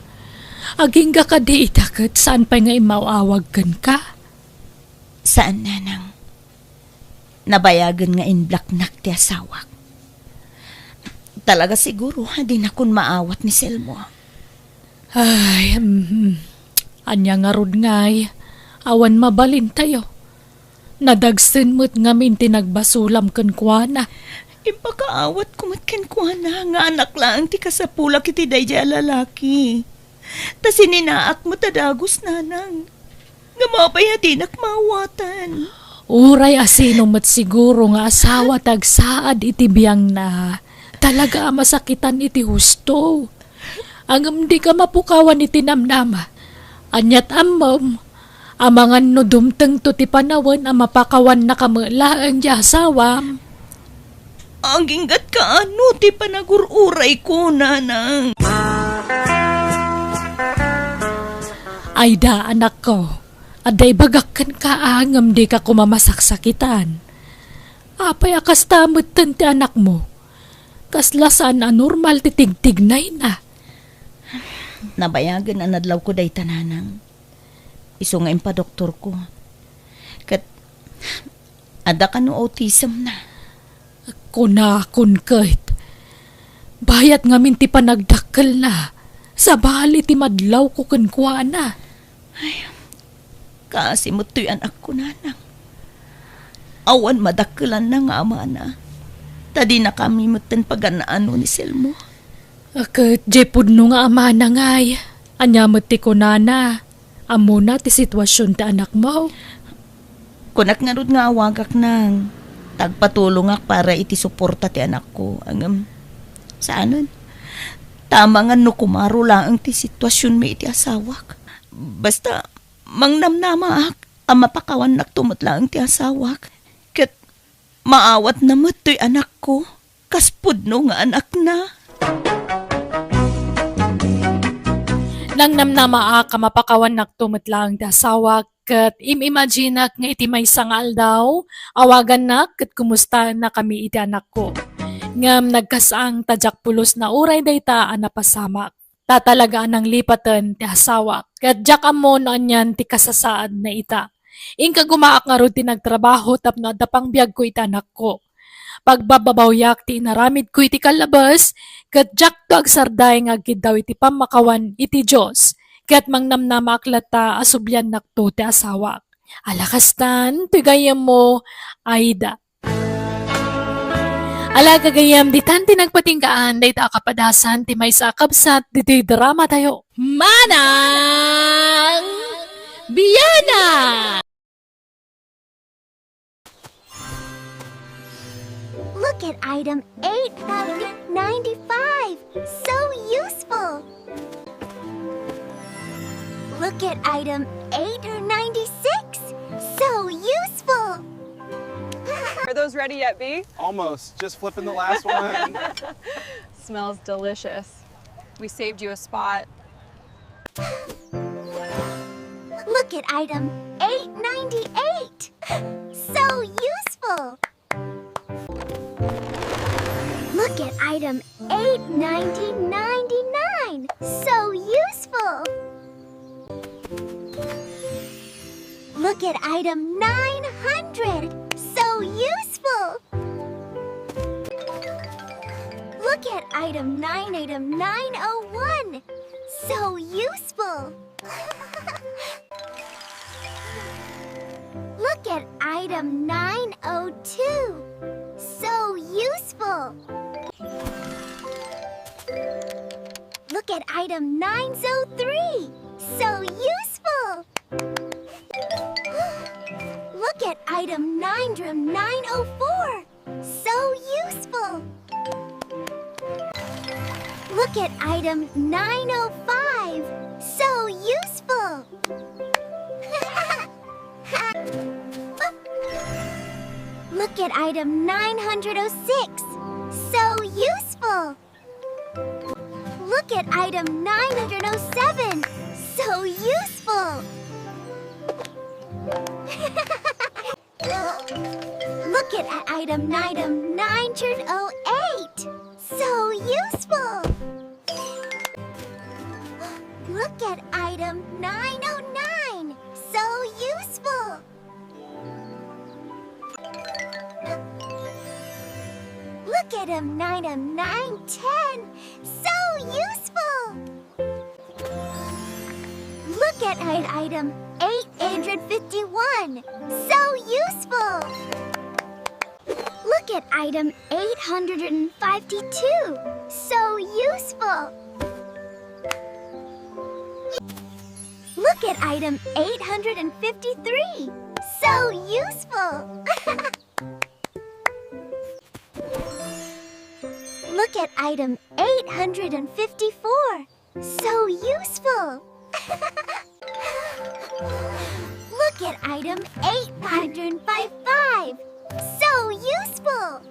Agingga kadi ita ket saan pay nga immaw-awag kenka? Saan, nanang. Nabayagen nga inblaknak ti asawak. Talaga siguro a dinakon maawat ni Selmo. Ay, mhm. Ania ngarud ngay? Awan mabalintayo. Nadagsen met ngamin ti nagbasolam kenkuana. Impakaawatko met kenkuana nga anak laeng ti kasapulak iti daydiay a lalaki. Ta sininaak met a dagus, nanang. Ngem apay a dinak maawatan? Uray asino met siguro nga asawa ti agsaad iti biangna, talaga a masakitan iti husto. Ngem dika mapukawan iti namnama. Ania't ammom, amangan no dumtengto ti panawen a mapakawannaka met laeng ti asawam. Agingga't kaano ti panagur-urayko, nanang. Aida, anakko, adda ibagak kenka a ngem dika koma masaksakitan. Apay a kasta metten ti anakmo? Kasla saan a normal ti tigtignayna. Nabayagen a nadlawko dayta, nanang. Isu nga impadoktorko. Ket adda kano autism na. Kunakon ket, bayat ngamin ti panagdakkelna, sabali ti madlawko kenkuana. Ay, kaasi met toy anakko, nanang. Awan madakkelanna nga amana. Ta dinakami metten pagan-ano ni Selmo. Ket diay pudno nga amana ngay, ania met ti kunana? Ammona ti sitwasion ti anakmo? Kunak ngarud nga awagak, nang, ta agpatulongak para iti suporta ti anakko. Ngem, saanen. Ta amangan no kumaro laeng ti situasionmi iti asawak. Basta, mangnamnamaak a mapakawannakto met laeng ti asawak, ket maawatna met toy anakko, kas pudno nga anakna. Nangnamnamaak a mapakawannakto met laeng ti asawak, ket im-imaginak nga iti maysa nga aldaw, awagannak ket kumustaennakami iti anakko. Ngem nagkasang ta diak pulos nauray dayta a napasamak. Ta talaga a nanglipaten ti asawak, ket diak ammo no anian ti kasasaadna ita. Inka gumaak ngarud ti nagtrabaho tapno adda pangbiagko iti anakko. Pagbababawyak ti inaramidko iti kallabes, ket diakto agsarday nga agkiddaw iti pammakawan iti Dios, ket mangnamnamaak latta a subliannakto ti asawak. Ala kastan, toy gayyemmo, Aida. Ala gagayyem, ditan ti nagpatinggaan dayta a kapadasan ti maysa a kabsat ditoy dramatayo. Manang Biana! Look at item eight ninety-five. So useful. Look at item eight ninety-six. So useful. Are those ready yet, B? Almost. Just flipping the last one. Smells delicious. We saved you a spot. Look at item eight ninety-eight. So useful. Look at item eight ninety ninety-nine. So useful. Look at item nine hundred. So useful. Look at item nine, item nine oh one. So useful. Look at item nine oh two. So useful. Look at item nine oh three. So useful. Look at item nine oh four. So useful. Look at item nine oh five. So useful. Look at item nine hundred oh six. So useful. Look at item nine hundred oh seven. So useful. Look at item, item nine hundred oh eight. So useful. Look at item nine oh nine. So useful. Look at item nine oh nine ten. So useful. Look at i-, item eight hundred fifty-one. So useful. Look at item eight hundred fifty-two. So useful. Look at item eight hundred fifty-three. So useful. Look at item eight hundred fifty-four. So useful. Look at item eight hundred fifty-five. So useful.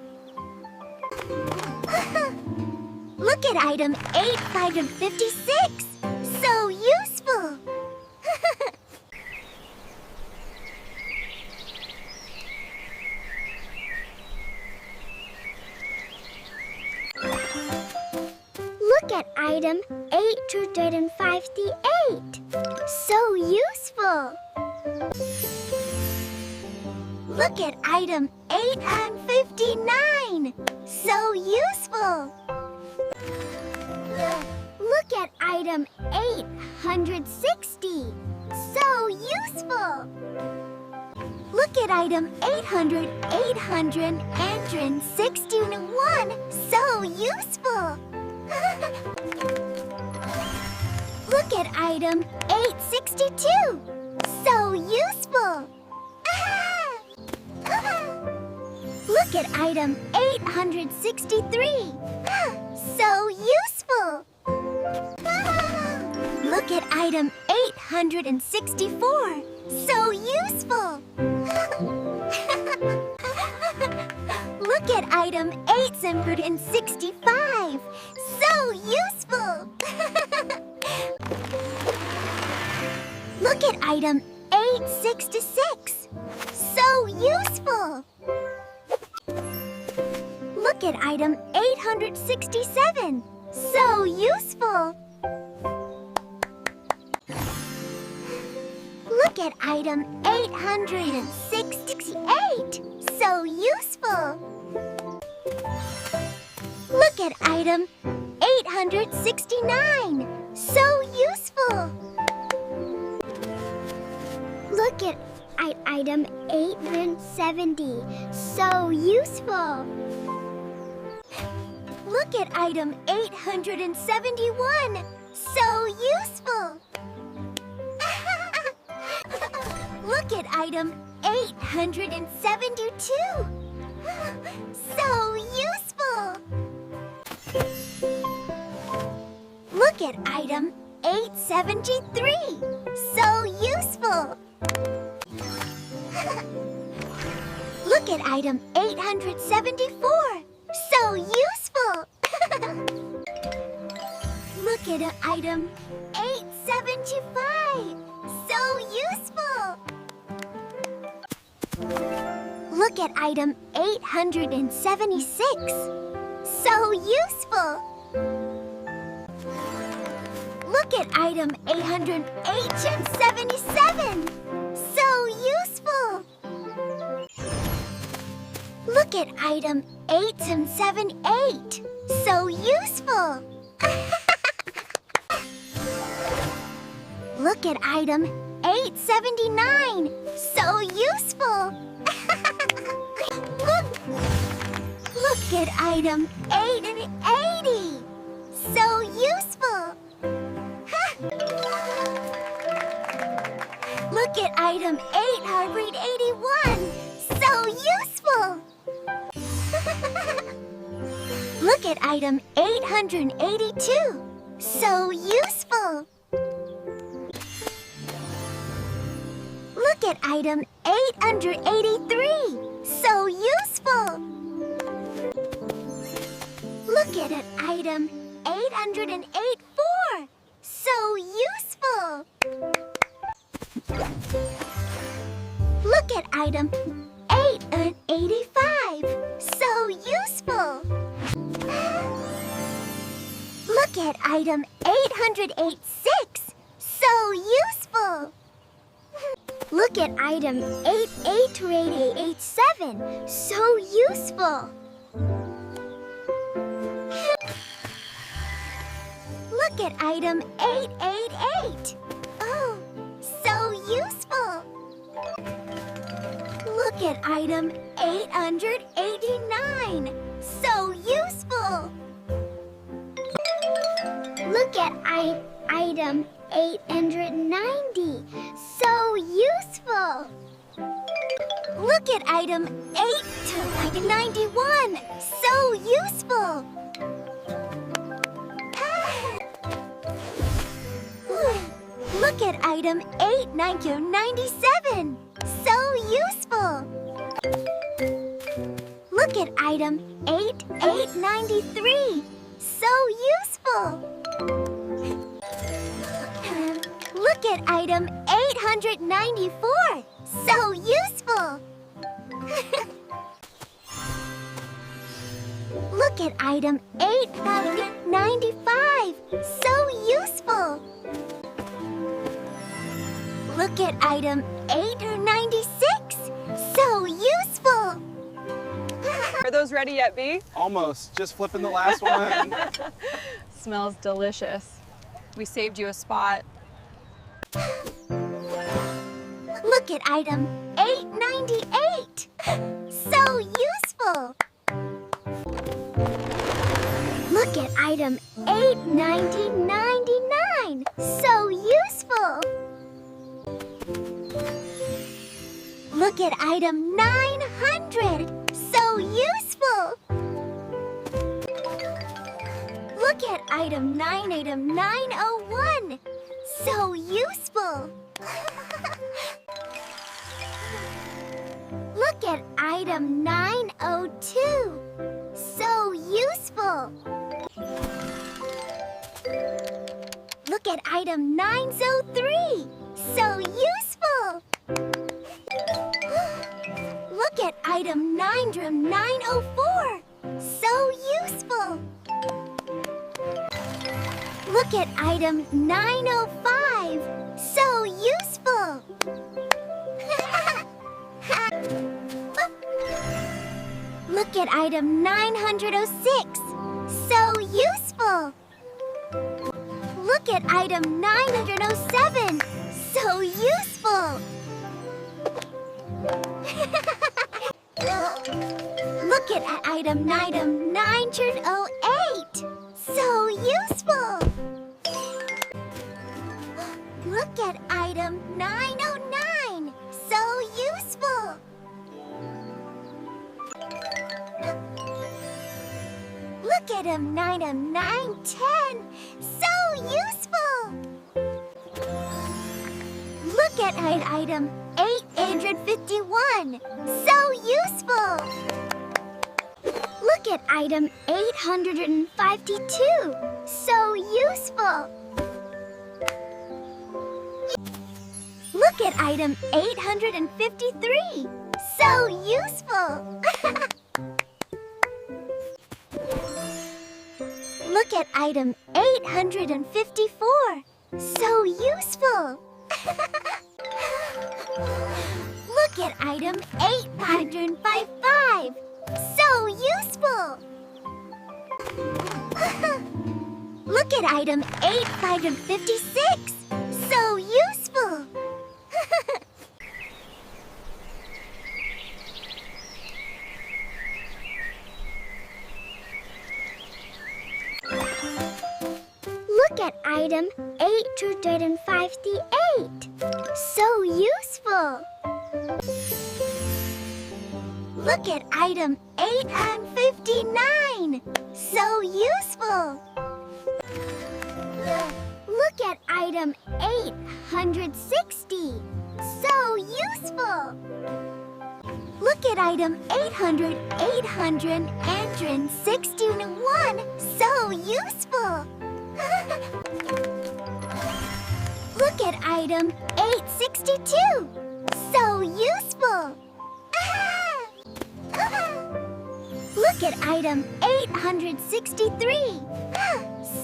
Look at item eight hundred fifty-six. So useful. Look at item eight hundred fifty-eight. So useful. Look at item eight hundred fifty-nine. So useful. Look at item eight hundred sixty. So useful. Look at item eight hundred, eight hundred, eight hundred sixty-one. So useful. Look at item eight sixty-two. So useful. Look at item eight hundred sixty-three. So useful. Look at item eight hundred sixty-four. So useful. Look at item eight hundred sixty-five. So useful. Look at item eight sixty-six. So useful. Look at item eight hundred sixty-seven. So useful. Look at item eight hundred sixty-eight. So useful. Look at item eight hundred sixty-nine. So useful. Look at I- item eight hundred seventy. So useful. Look at item eight hundred seventy-one. So useful. Look at item eight hundred seventy-two. So useful. Look at item eight seventy-three. So useful. Look at item eight hundred seventy-four. So useful. Look at item eight seventy-five. So useful. Look at item eight hundred seventy-six. So useful. Look at item eight hundred seventy-seven. So useful. Look at item eight seven eight. So useful. Look at item eight seventy-nine. So useful. Look, look at item eight eighty. So useful. Look at item eight hundred eighty-one. So useful. Look at item eight hundred eighty-two. So useful. Look at item eight hundred eighty-three. So useful. Look at item eight hundred eighty-four. So useful. Look at item eight eighty-five. So useful. Look at item eight hundred eighty-six. So useful. Look at item eight eight eight eight seven. So useful. Look at item eight eight eight. Oh, so useful. Look at item eight hundred eighty-nine. So useful. Look at I- item eight hundred ninety. So useful. Look at item eight ninety-one. So useful. Look at item eight ninety-seven. So useful. Look at item eight eight ninety-three. So useful. Look at item eight hundred ninety-four. So useful. Look at item eight hundred ninety-five. So useful. Look at item eight ninety-six. So useful. Are those ready yet, B? Almost. Just flipping the last one. Smells delicious. We saved you a spot. Look at item eight ninety-eight. So useful. Look at item eight ninety ninety-nine. So useful. Look at item nine hundred. So useful. Look at item nine, item nine oh one. So useful. Look at item nine oh two. So useful. Look at item nine oh three. So useful. Look at item nine oh four. So useful. Look at item nine oh five. So useful. Look at item nine hundred oh six. So useful. Look at item nine hundred oh seven. So useful. Look at item nine oh eight. So useful. Look at item nine oh nine. So useful. Look at item nine oh nine ten. So useful. Look at i- item eight hundred fifty-one. So useful. Look at item eight hundred fifty-two. So useful. Look at item eight hundred fifty-three. So useful. Look at item eight hundred fifty-four. So useful. Look at item eight hundred fifty-five. So useful. Look at item eight hundred fifty-six. So useful. Look at item eight hundred fifty-eight. So useful. Look at item eight hundred fifty-nine. So useful. Look at item eight hundred sixty. So useful. Look at item eight hundred, eight hundred, and sixty-one. So useful. Look at item eight sixty-two. So useful. Look at item eight hundred sixty-three.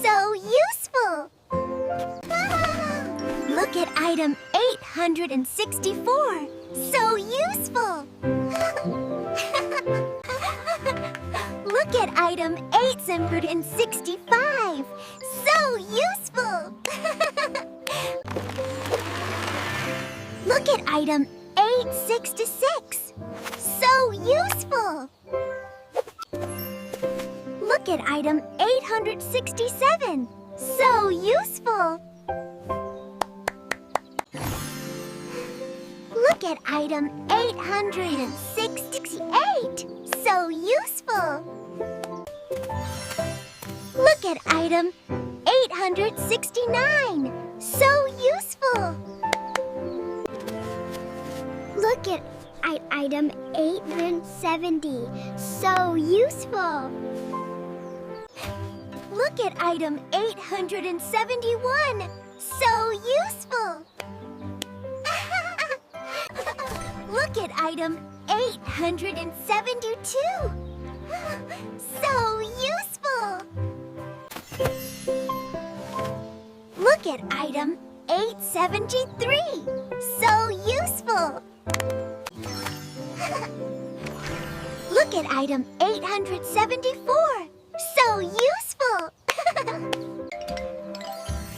So useful. Look at item eight hundred sixty-four. So useful. Look at item eight hundred sixty-five. So useful. Look at item eight sixty-six. So useful. Look at item eight hundred sixty-seven. So useful. Look at item eight hundred sixty-eight. So useful. Look at item eight hundred sixty-nine. So useful. Look at i- item eight hundred seventy. So useful. Look at item eight hundred seventy-one. So useful. Look at item eight hundred seventy-two. So useful. Look at item eight seventy-three. So useful. Look at item eight hundred seventy-four. So useful.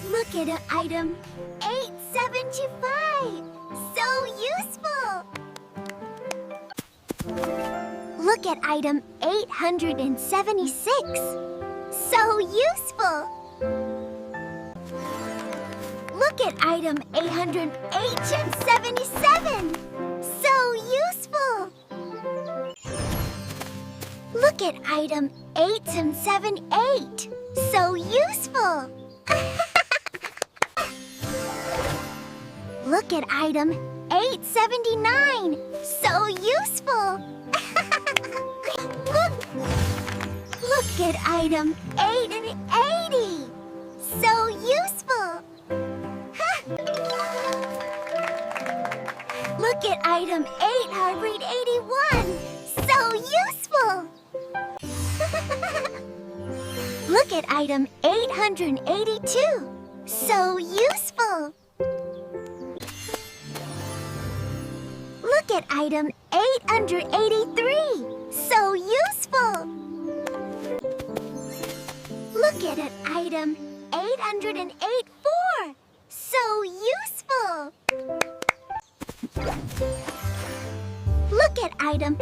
Look at item eight seventy-five. So useful. Look at item eight hundred seventy-six. So useful. Look at item eight hundred seventy-seven. So useful. Look at item eight seven eight. So useful. Look at item eight seventy-nine. So useful. Look. Look at item eight eighty. So useful. Look at item eight hundred eighty-one. So useful. Look at item eight hundred eighty-two. So useful. Look at item eight hundred eighty-three. So useful. Look at item eight hundred eighty-four. So useful. Look at item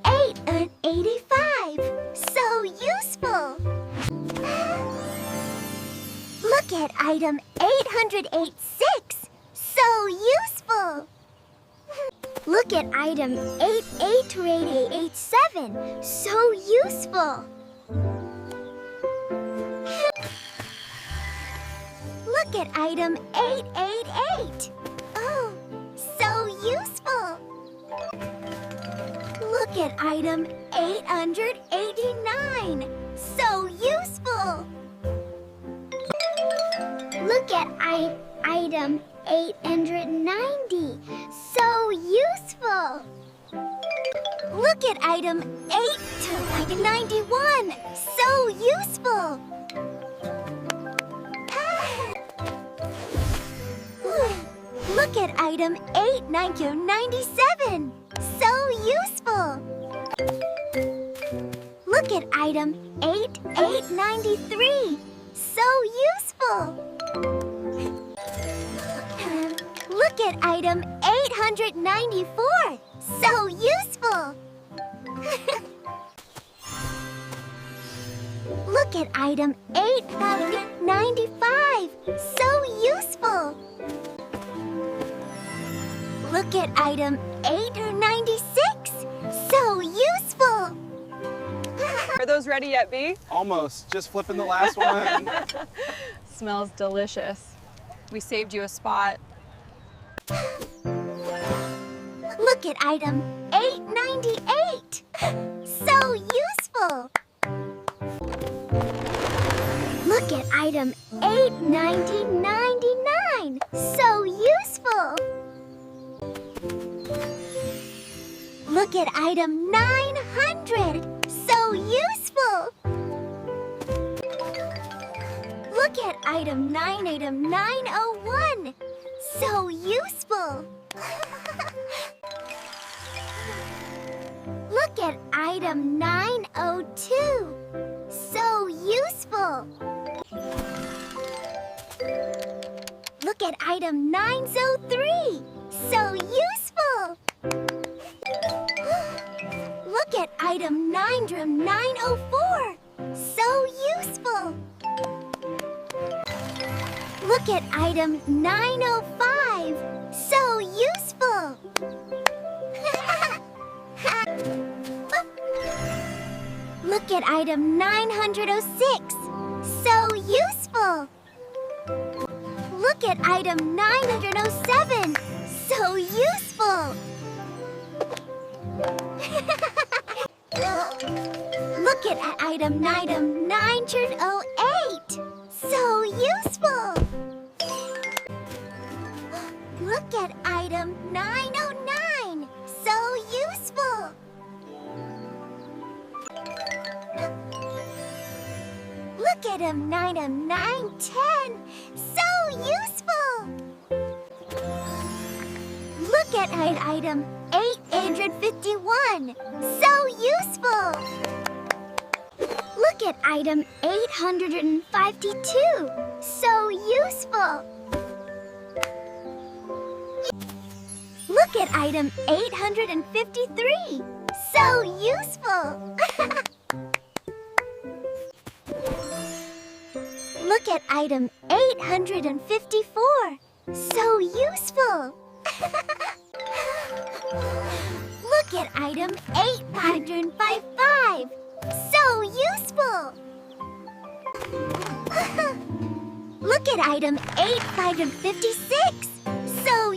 eight eighty-five. So useful. Look at item eight hundred eighty-six. So useful. Look at item eight eight eight seven. So useful. Look at item eight eight eight. Oh, so useful. Look at item eight hundred eighty-nine. So useful. Look at I item eight hundred ninety. So useful. Look at item eight ninety-one. So useful. Look at item eight ninety-seven. So useful. Look at item eight eight ninety-three. So useful. Look at item eight hundred ninety-four. So useful. Look at item eight hundred ninety-five. So useful. Look at item eight ninety-six. So useful. Are those ready yet, B? Almost. Just flipping the last one. Smells delicious. We saved you a spot. Look at item eight ninety-eight. So useful. Look at item eight ninety ninety-nine. So useful. Look at item nine hundred. So useful. Look at item nine, item nine oh one. So useful. Look at item nine oh two. So useful. Look at item nine oh three. So useful. Look at item nine oh four. So useful. Look at item nine oh five. So useful. Look at item nine hundred oh six. So useful. Look at item nine hundred oh seven. So useful. Look at item nine hundred oh eight. So useful. Look at item nine oh nine. So useful. Look at him, nine him, nine, ten. So useful. Look at i- item eight hundred fifty-one. So useful. Look at item eight hundred fifty-two. So useful. Look at item eight hundred fifty-three. So useful. Look at item eight hundred fifty-four. So useful. Look at item eight hundred fifty-five. So useful. Look at item eight hundred fifty-six. So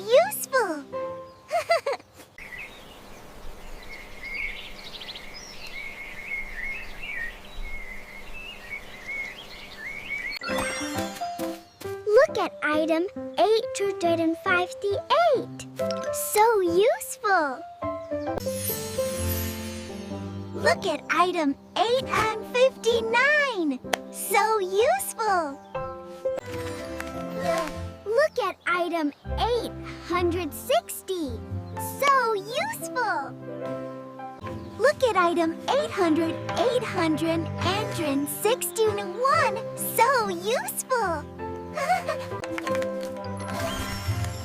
Look at item eight hundred fifty-eight. So useful. Look at item eight hundred fifty-nine. So useful. Look at item eight hundred sixty. So useful. Look at item eight hundred, eight hundred, eight hundred sixty-one. So useful.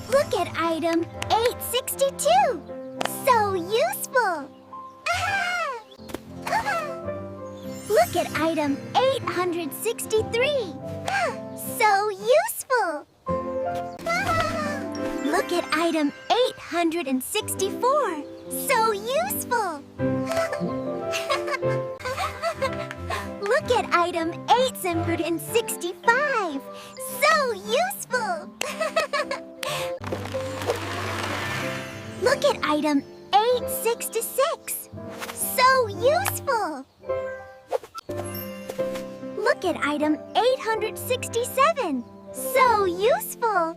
Look at item eight sixty-two. So useful. Look at item eight hundred sixty-three. So useful. Look at item eight hundred sixty-four. So useful. Look at item eight hundred sixty-five. So useful. Look at item eight sixty-six. So useful. Look at item eight hundred sixty-seven. So useful.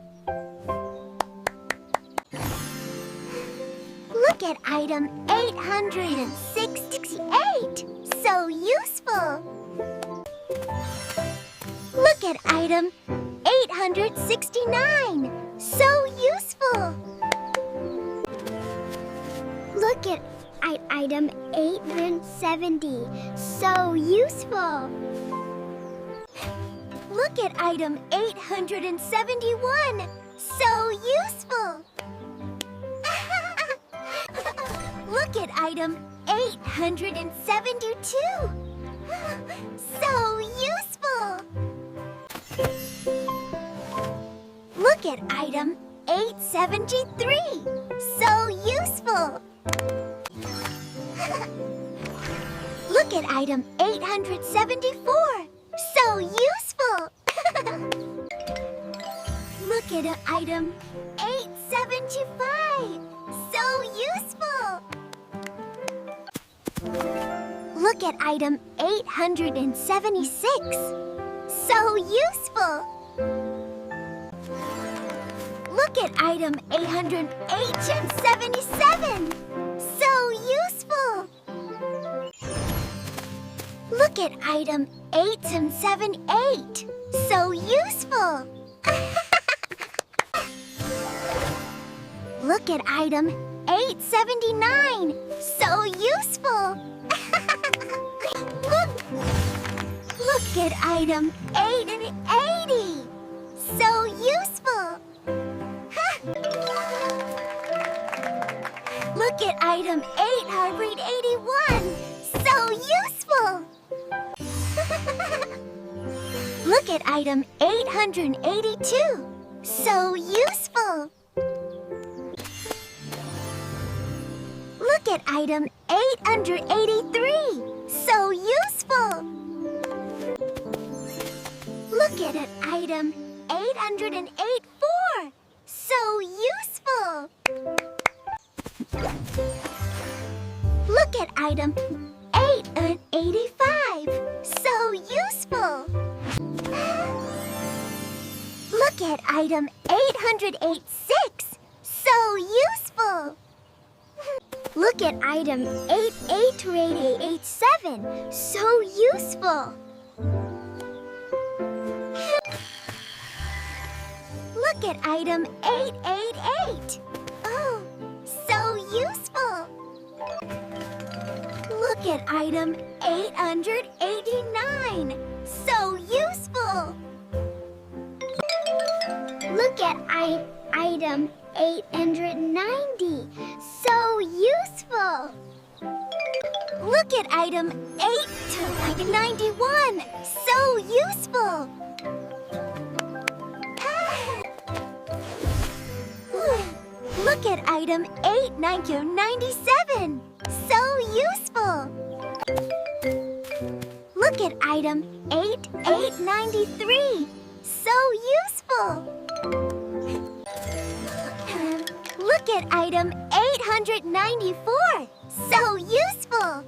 Look at item eight hundred sixty-eight. So useful. Look at item eight hundred sixty-nine. So useful. Look at I- item eight hundred seventy. So useful. Look at item eight hundred seventy-one. So useful. Look at item eight hundred seventy-two. So useful. Look at item eight seventy-three. So useful. Look at item eight hundred seventy-four. So useful. Look at item eight seventy-five. So useful. Look at item eight hundred seventy-six. So useful. Look at item eight hundred seventy-seven. So useful. Look at item eight seventy-eight. So useful. Look at item eight seventy-nine. So useful. Look, look at item eight eighty. So useful. Look at item eight hundred eighty-one. So useful. Look at item eight hundred eighty-two. So useful. Look at item eight hundred eighty-three. So useful. Look at item eight hundred eighty-four. So useful. Look at item eight eighty-five. So useful. Look at item eight hundred eighty-six. So useful. Look at item eight eight eight eight seven. So useful. Look at item eight eight eight. Oh, so useful. Look at item eight hundred eighty-nine. So useful. Look at I- item eight hundred ninety. So useful. Look at item eight ninety-one. So useful. Look at item eight ninety-seven. So useful. Look at item eight eight ninety-three. So useful. Look at item eight hundred ninety-four. So useful.